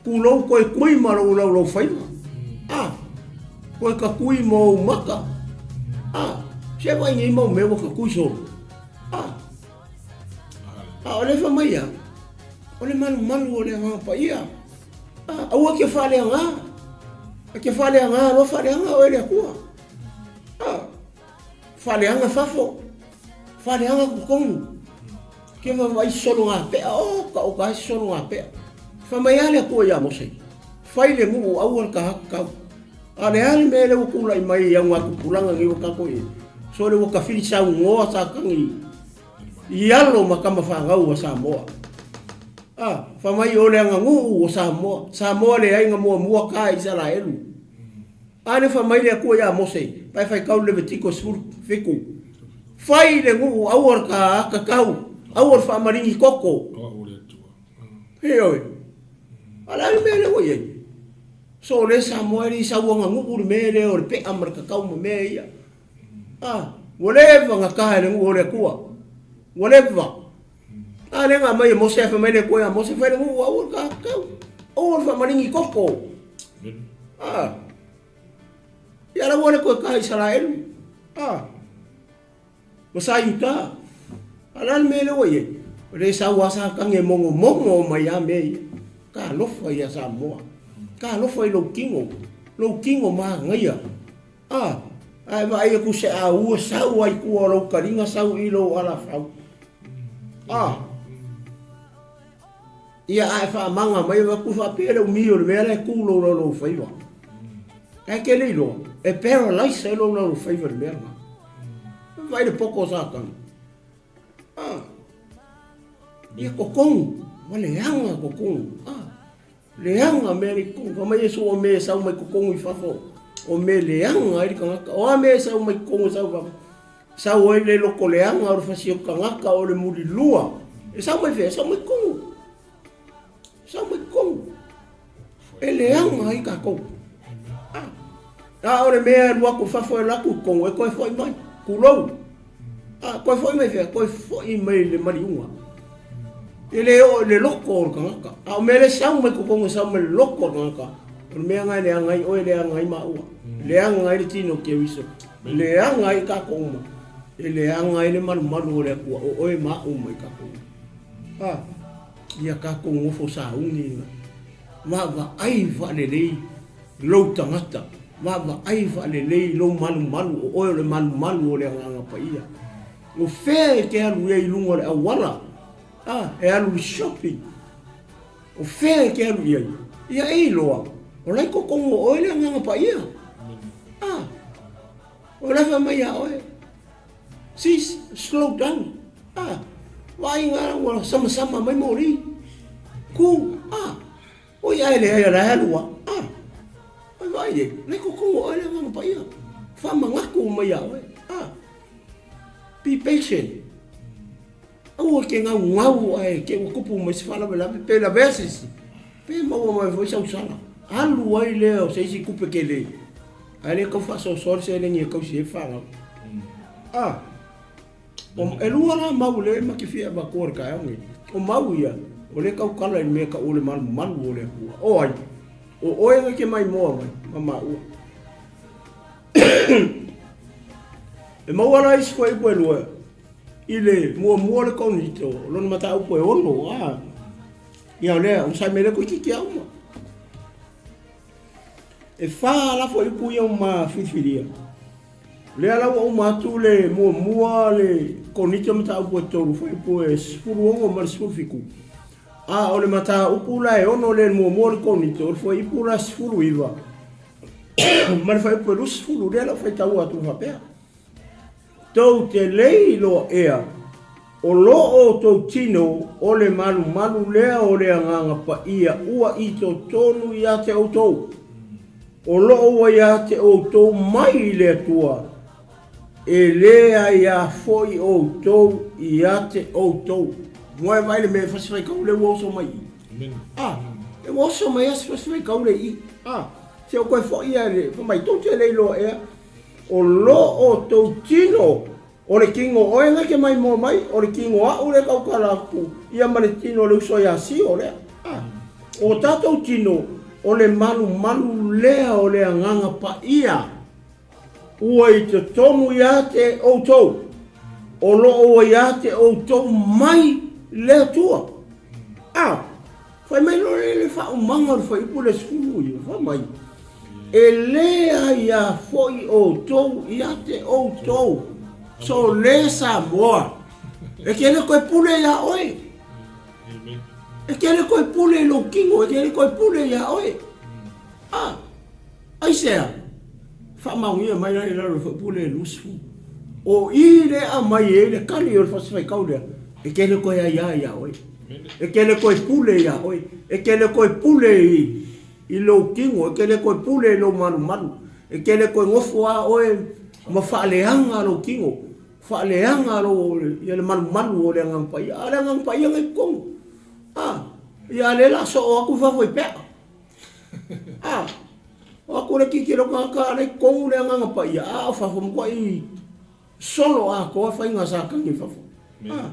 Speaker 3: Tulou koe kui ma lou laulau faiva. A, koe ka kui ma ou maka. A, se vaai nei mau mea ua ka kui solo. A, A o le fai mai a, o le malumalu o le Agaga Paia. A, aua e te faaleaga. E te faaleaga loa faaleaga oe e le Atua. A, faaleaga fafo, faaleaga totonu. Ke vaavaai sologapea, o ka o ka sologapea. Fai mai a le Atua iā Mose, fai le nuu aua le kahakakau. A o le a le mea lea ua tulai mai i augatupulaga nei ua tatou i ai? Sole ua tafili saunoa Satani i alo ma tama fanau a Samoa. A, fai mai o le aganuu o Samoa, Samoa leai na muamua ka Isaraelu. A lea fai mai le Atua iā Mose, pae faitau le Levitiko 17, Fai le nuu aua le kakau, aua le faamaligi koko. Ioe. A o le a le mea lea ua i ai? So o lea Samoa e le i sau aganuu le mea lea o le pea ma le kakau ma mea ia. A, ua leva ona ta e le nuu o le Atua. Ua leva. A lea na aumai e Mose ae fai mai le Atua ia Mose, fai le nuu aua le kakau, aua le faamaligi koko. A, ia la ua le toe ta Isaraelu. A, ma sa Iuta. A o le a le mea lea ua i ai? O lea e sau lava Satani e mogomogo mai lava mea ia. Talofa ia Samoa. Talofa i lou tino, lou tino manaia. A, a e vaai atu se aua sau ai tua o lou taliga sau i lou alafau. A, ia a e faamaga mai avatu faapea le umi o le mea la e tu lou lou faiva. Ae ke le iloa, e paralyze ai lou lou faiva i le mea lena. Vaai le poto o Satani. A, ia totonu, ua leaga totonu. A, leaga mea le totonu. Fai mai Iesu o mea e sau mai totonu i fafo, o mea leaga ai le tagata. O a mea e sau mai totonu e sau i fafo? Sau ai le loto leaga o le fasi o tagata o le mulilua. E sau mai fea? E sau mai totonu. E sau mai totonu. E leaga ai tatou. A o le mea e alu atu i fafo e alu atu i totonu e toe foi mai. Tulou. A toe foi mai fea? Toe foi mai i le maliuga. E le oo i le loto o le tagata. A o mea lea e sau mai totonu e sau mai le loto o le tagata, o le mea lena e leaga ai oe, leaga ai maua, leaga ai le tino o Keriso, leaga ai tatou uma, e leaga ai le malumalu o le Atua, o oe ma au ma i tatou uma. A, ia tatou nofo sauni, vaavaai faalelei lou tagata, vaavaai faalelei lou malumalu, o oe o le malumalu o le Agaga Paia. O fea e te alu ai i luga o le auala? A, e alu i shopping. O fea e te alu i ai? Ia e iloa, o la e totonu o oe le Agaga Paia. A, o la e fai mai ia oe, Sis, slow down. A, vaaiga ua samasama mai moli. Ku, a, oi ae leai o la e alu a. A, oi vaai e, la e totonu o oe le Agaga Paia. Faamanatu mai ia oe. A, be patient. Aua e te gaugau ae te ua tupu mai se faalavelave, pe lavea se isi, pe maua mai foi sau sala. Alu ai lea o se isi tupe tele, ae le tau faasoasoa le seleni e tausi ai le fanau. A, o, e lua la mau lea ma te fia avatua i le taeao nei. O mau ia, o lea e tautala i le mea e tau o le malumalu o le Atua. O ai? O oe na te maimoa mai ma maua. E maua la isi fuaiupu e lua i le muamua o le Korinito, o lona mataupu e ono, a. Ia o lea, onosai mai lea toeitiiti a uma. E fa la fuaiupu ia uma filifilia. O lea la ua uma atu le muamua le Korinito mataupu e tolu, fuaiupu e 16 ma le 17. A o le mataupu la e ono lea i le muamua o le Korinito, o le fuaiupu la 19 ma le fuaiupu e 20, lea la ua faitaua atu faapea. Tou te le iloa ea, o lo outou tino o le malumalu lea o le Agaga Paia ua i totonu ia te outou, o lo o ua ia te outou mai i le Atua, e le aiā foi outou ia te outou. Moe vaai le mea e fasi faitau lea ua oso mai i i. A, e ua oso mai a se fasi faitau le i i. A, se o koe foi ia le, fai mai, tou te le iloa ea, O lo outou tino, o le tino oe na te maimoa mai, o le tino aʻu lea tautala atu, ia ma le tino o le uso ia Sio lea. A, o tatou tino, o le malumalu lea o le Agaga Paia ua i totonu ia te outou, o lo o ua ia te outou mai Le Atua. A, fai mai loa lea le faaumaga o le fuaiupu lea 19, fai mai, E lē aiā foi outou ia te outou, so lē Samoa, e te le toe pule iā oe. E te le toe pule i lou tino, e te le toe pule iā oe. A, aisea? Faamaonia mai la i lalo o le fuaiupu lea 20. O i lea e aumai ai le kali o le fasi faitau lea, e te le toe aiā iā oe. E te le toe pule iā oe. E te le toe pule i, i lou tino, e te le toe pule i lou malumalu. E te le toe nofo lava oe ma faaleaga lou tino, faaleaga lou, ia le malumalu o le Agaga Paia. A o le Agaga Paia na i totonu. A, ia a lea o le a soo atu i fafo i pea. A, o atu le tilotilo tagata a lea i totonu le Agaga Paia, a o fafo matuai solo atoa faiga a Satani i fafo. A,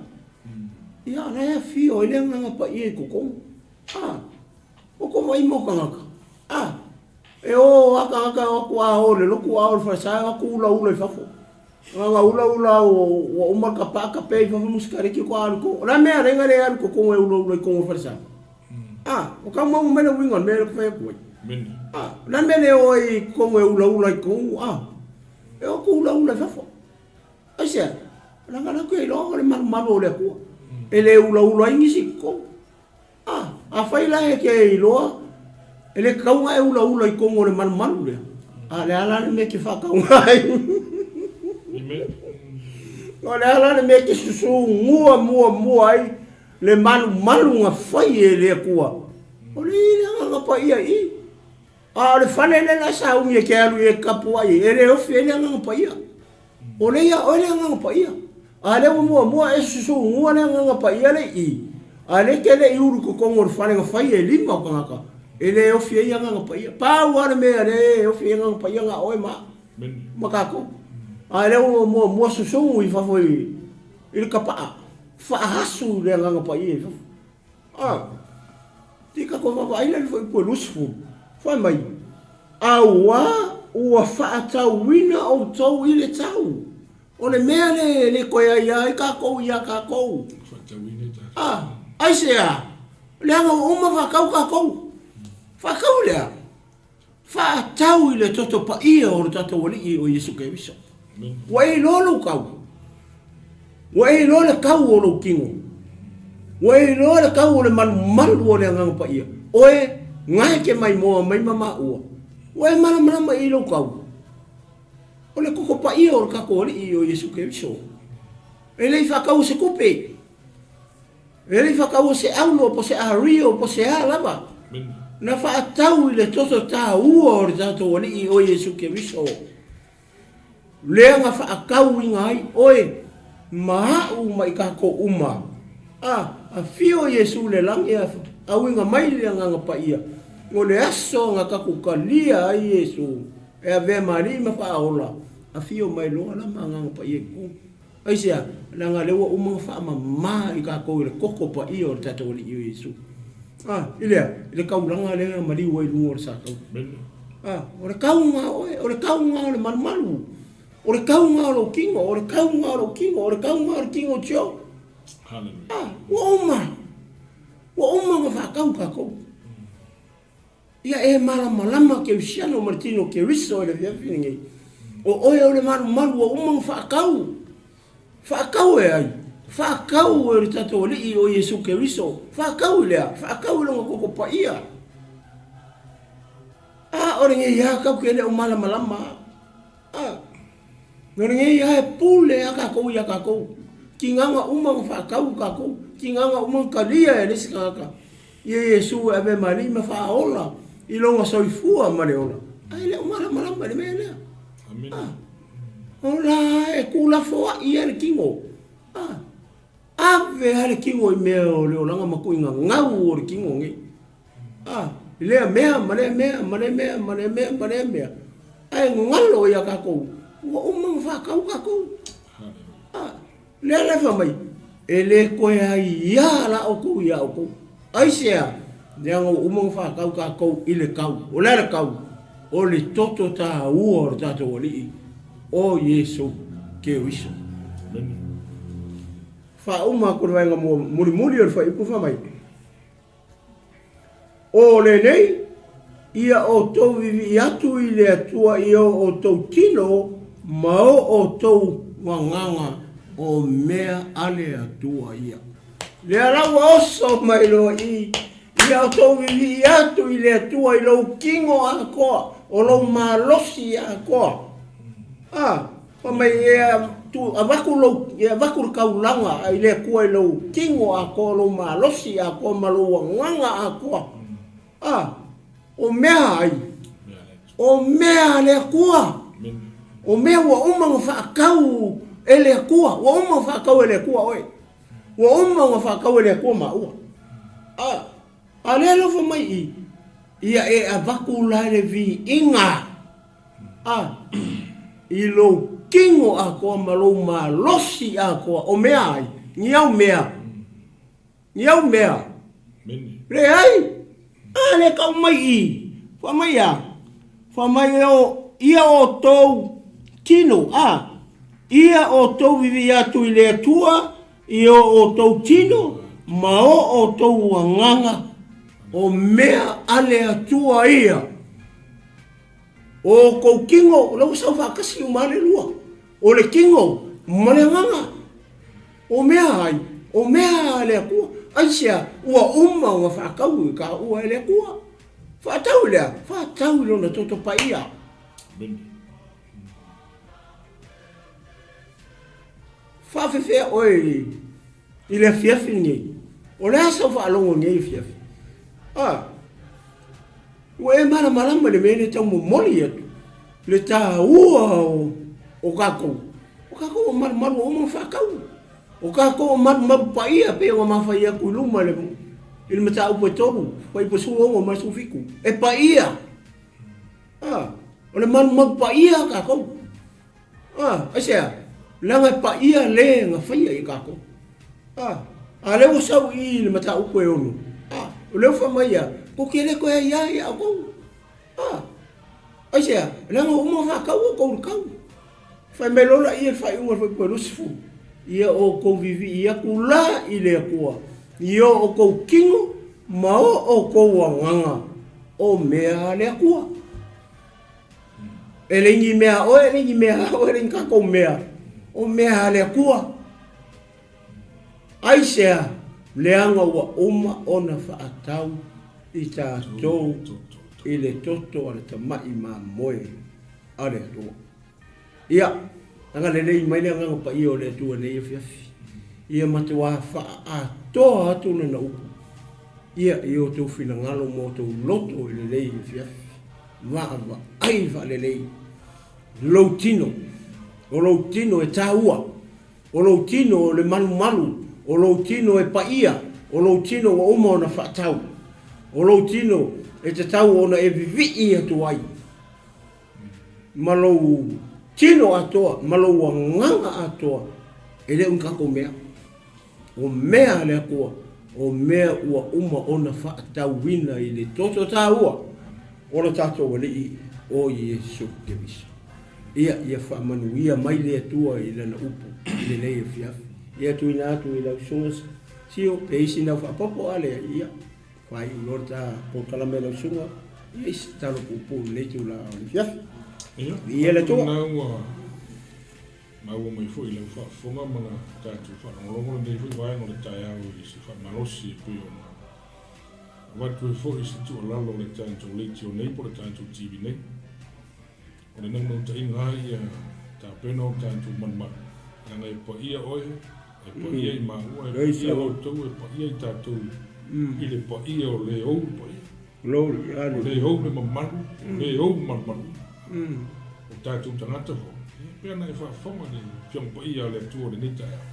Speaker 3: ia o la e afio ai le Agaga Paia i totonu. A, o ko vaai mau tagata. A, e o a tagata o atu a o le lotu a o le falesa e o atu ulaula i fafo. Aga ulaula ua uma le kapaa kape i fafo musikaleki ko alu ko. O le a mea alai na le alu totonu e ulaula i totonu o le falesa? A, o kau maua mai le uiga o le mea lea ou te fai atu ai. A, o le a le mea le o ai i totonu e ulaula i totonu? A, e o atu ulaula i fafo. Aisea? Leaga o la e te iloa o le malumalu o le Atua. E le ulaula ai nisi i totonu. A, afai la e te iloa, e le tatau ona e ulaula i totonu o le malumalu lea, a o le a la le mea e te faatauga ai? O le a la le mea e te susugua muamua ai le malumalu na fai e le Atua? O le i le Agaga Paia i i. A o le fale lea la e sauni e te alu i ai e tapuai ai, e le ofi ai le Agaga Paia. O lea ia oe le Agaga Paia. A lea ua muamua e susugua le Agaga Paia lea i i, a lea e te le i ulu i totonu o le fale na fai e lima o tagata, e le ofi ai Agaga Paia. Pau lava le mea lea e ofi ai Agaga Paia na o oe ma au, ma tatou. A lea ua muamua susugu i fafo i le tapaa, faaasu le Agaga Paia i fafo. A, te tatou vaavaai la i le fuaiupu e 20, fai mai, Auā ua faatauina outou i le tau. O le mea lea e le toe aia ai tatou iā tatou. A, aisea? Leaga ua uma faatau tatou. Faatau i le a? Faatau i le toto paia o lo tatou Alii o Iesu Keriso. Ua e iloa lou kau. Ua e iloa le kau o lou tino. Ua e iloa le kau o le malumalu o le Agaga Paia. Oe, gae ke maimoa mai ma maua. Ua e malamalama i lou kau. O le toto paia o lo tatou Alii o Iesu Keriso. E le i faataua se tupe. E le i faataua se aulo po se ario po se a lava. Na faatau i le toto taua o le tatou Alii o Iesu Keriso. Lea na faatauina ai oe ma a'u ma i tatou uma. A, afio Iesu i le lagi a auina mai le Agaga Paia, o le aso na tatou talia ai Iesu e avea ma Alii ma Faaola, afio mai loa la ma Agaga Paia i totonu. Aisea? Leaga lea ua uma ona faamama i tatou i le toto paia o le tatou Alii o Iesu. A, i le a? I le taulaga lea na maliu ai i luga o le sataua. A, o le tauga a oe, o le tauga o le malumalu, o le tauga o lou tino, o le tauga o lou tino, o le tauga o le tino o Joe. A, ua uma, ua uma ona faatau tatou. Ia e malamalama Kerisiano ma le tino Keriso i le afiafi lenei. O oe o le malumalu ua uma ona faatau. Faatau e ai? Faatau e le tatou Alii o Iesu Keriso. Faatau i le a? Faatau i lona toto paia. A o lenei lava tatou te le o malamalama. A o lenei lava e pule a tatou ia tatou. Tigaga uma ona faatau tatou. Tigaga uma ona talia e le isi tagata. Ia Iesu e ave ma alii ma faaola i lona soifua ma le ola, ae le o malamalama i le mea lea. Ah, o la e tuulafoai lava le tino. Ah, ave lava le tino i mea o le olaga ma tuiga gau o le tino nei. Ah, i lea mea ma lea mea ma lea mea ma lea mea ma lea mea. Ae galo ia tatou, ua uma ona faatau tatou. Ah, Lea la e fai mai, E le toe aiā la outou iā outou. Aisea? Leaga ua uma ona faatau tatou i le tau. O le a le tau? O le toto taua o le tatou Alii, o Iesu Keriso. Faauma atu le vaega mulimuli o le fuaiupu fai mai, O lenei, ia outou vivii atu i le Atua i o outou tino ma o outou agaga o mea a le Atua ia. Lea la ua oso mai loa i ia outou vivii atu i le Atua i lou tino atoa, o lou malosi atoa. A, Fai mai, E avatu lou, e avatu le taulaga i le Atua i lou tino atoa, lou malosi atoa ma lou agaga atoa. A, o mea ai? O mea a le Atua. O mea ua uma ona faatau e le Atua. Ua uma ona faatau e le Atua oe. Ua uma ona faatau e le Atua maua. A, a lea alofa mai i, ia e avatu la le viiga. A, i lou tino atoa ma lou malosi atoa, o mea ai? Ni au mea. Ni au mea. Leai. A le tau mai i. Fai mai a. Fai mai e o ia outou tino, a. Ia outou vivii atu i le Atua i o outou tino ma o outou agaga, o mea a le Atua ia. O kou tino, o la ua sau faatasi uma lava le lua. O le tino ma le agaga. O mea ai? O mea a le Atua. Aisea? Ua uma ona faatau i taua e le Atua. Faatau i le a? Faatau i Lona toto paia. Faafefea oe i le afiafi lenei? O le a sau faalogo i lenei afiafi? A, Ua e malamalama i le mea lea e tau momoli atu, le taua o tatou. O tatou o malumalu ua uma ona faatau. O tatou o malumalu paia pei ona ma fai atu i luma i le mataupu e 3, fuaiupu 16 ma le 17. E paia. A, o le malumalu paia tatou. A, aisea? Leaga e paia le na faia i tatou. A, a lea ua sau i i le mataupu e 6. A, o lea ua fai mai ia, tou te le toe aiā ia outou. A, aisea? Leaga ua uma ona faatau outou i le tau. Fai mai loa laia i le faaiuga o le fuaiupu e 20, Ia outou vivii atu la i le Atua i o outou tino ma o outou agaga o mea a le Atua. E leai ni mea a oe, e leai ni mea a oe, e leai ni tatou mea, o mea a le Atua. Aisea? Leaga ua uma ona faatau i tatou i le toto a le tamai mamoe a le Atua. Ia, agalelei mai le Agaga Paia o le Atua i lenei afiafi. Ia matuā faaatoa atu Lana upu, ia, i outou finagalo ma outou loto i lenei afiafi. Vaavaai faalelei lou tino, o lou tino e taua, o lou tino o le malumalu, o lou tino e paia, o lou tino ua uma ona faatau, o lou tino e tatau ona e vivii atu ai ma lou tino atoa, ma lou agaga atoa, e le o ni tatou mea. O mea a le Atua, o mea ua uma ona faatauina i le toto taua o lo tatou Alii o Iesu Keriso. Ia, ia faamanuia mai le Atua i Lana upu i lenei afiafi. Ia tuuina atu i lau susuga Sio, pe isi nau faapopo a leai, ia, faaiu loa le ta polokalame lau susuga, ia isi tatalo puupuu i lenei itula o le afiafi.
Speaker 4: Ia,
Speaker 3: Viia le Atua.
Speaker 4: Maua mai foi i lau faafofoga ma la tatou faalogologo lenei foi vaega o le taeao i se faamalosi e pei ona avatu ai foi se tuualalo o le tatou leitio nei po o le tatou TV nei. O le naunautaiga lava ia tapena o tatou malumalu, leaga e paia oe, e paia i maua, e paia outou, e paia i tatou i le paia o le ou le paia. O le ou le mamalu, o le ou le malumalu. O tatou tagata foi, e pei ona e faafofoga i le Afioga Paia a le Atua i lenei taeao,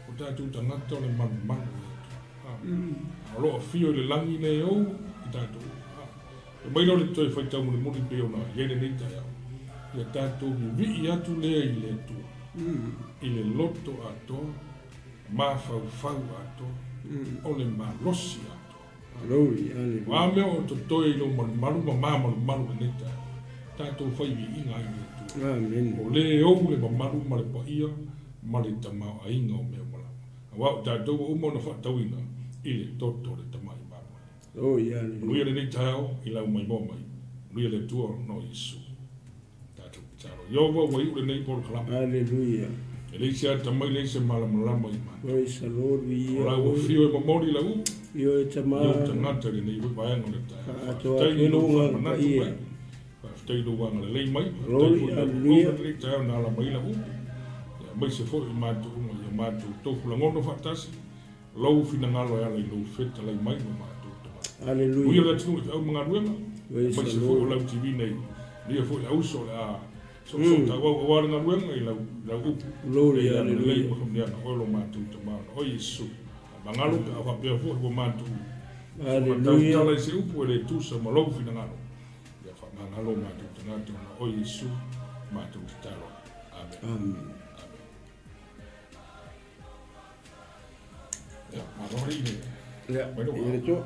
Speaker 4: o tatou tagata o le malumalu o le Atua. A o lo o afio i le lagi le ou i tatou. E mai lea o le toe faitau mulimuli pei ona i ai lenei taeao, ia tatou vivii atu lea i le Atua, i le loto atoa, mafaufau atoa, o le malosi atoa. O a mea o totoe i lou malumalu ma ma malumalu lenei taeao, tatou fai viiga ai i le Atua. O le ou le mamalu ma le paia ma le tamaoaiga o mea uma lava. Aua o tatou ua uma ona fa'atauina i le toto o le Tamai Mamoe.
Speaker 3: Glory, hallelujah.
Speaker 4: Manuia lenei taeao i lau maimoa mai. Manuia le Atua ona o Iesu. Tatou tatalo. Ieova ua iu lenei polokalame.
Speaker 3: Hallelujah.
Speaker 4: E leai se atamai, leai se malamalama i matou.
Speaker 3: Praise the Lord, we
Speaker 4: O lau afio e momoli lau upu
Speaker 3: Ioe tama.
Speaker 4: i ou tagata i lenei foi vaega o le taeao.
Speaker 3: Fa'atoa
Speaker 4: Faafetai i lou
Speaker 3: atu e lou
Speaker 4: faamanatu
Speaker 3: agaga
Speaker 4: mai. Faafetai i lou agalelei mai. Faafetai
Speaker 3: Glory,
Speaker 4: foi i lau
Speaker 3: hallelujah.
Speaker 4: auauna lenei taeao na ala mai ai lau upu. Ia aemaise foi i matou uma i a matou tofu lagona faatasi, lou finagalo e ala i lou fetalai mai ma matou tagata.
Speaker 3: Hallelujah.
Speaker 4: Manuia le atunuu i feau ma galuega,
Speaker 3: Praise the
Speaker 4: aemaise foi o
Speaker 3: Lord.
Speaker 4: lau TV nei. Manuia foi le auso o le a soosootaauau aua le galuega i lau, lau upu.
Speaker 3: Glory,
Speaker 4: E agalelei
Speaker 3: hallelujah.
Speaker 4: ma faamanuiaga oe lo matou Tama ona oe Iesu. Faamagalo pe a faapea foi ua matou
Speaker 3: Hallelujah.
Speaker 4: tautala i se upu e le tusa ma lou finagalo. Ia faamagalo o matou tagata ona oe Iesu matou tatalo. Amen.
Speaker 3: Amen.
Speaker 4: Amen. Ia, malo alii le
Speaker 3: Ia,
Speaker 4: mai lou
Speaker 3: ia le
Speaker 4: ao.
Speaker 3: Atua.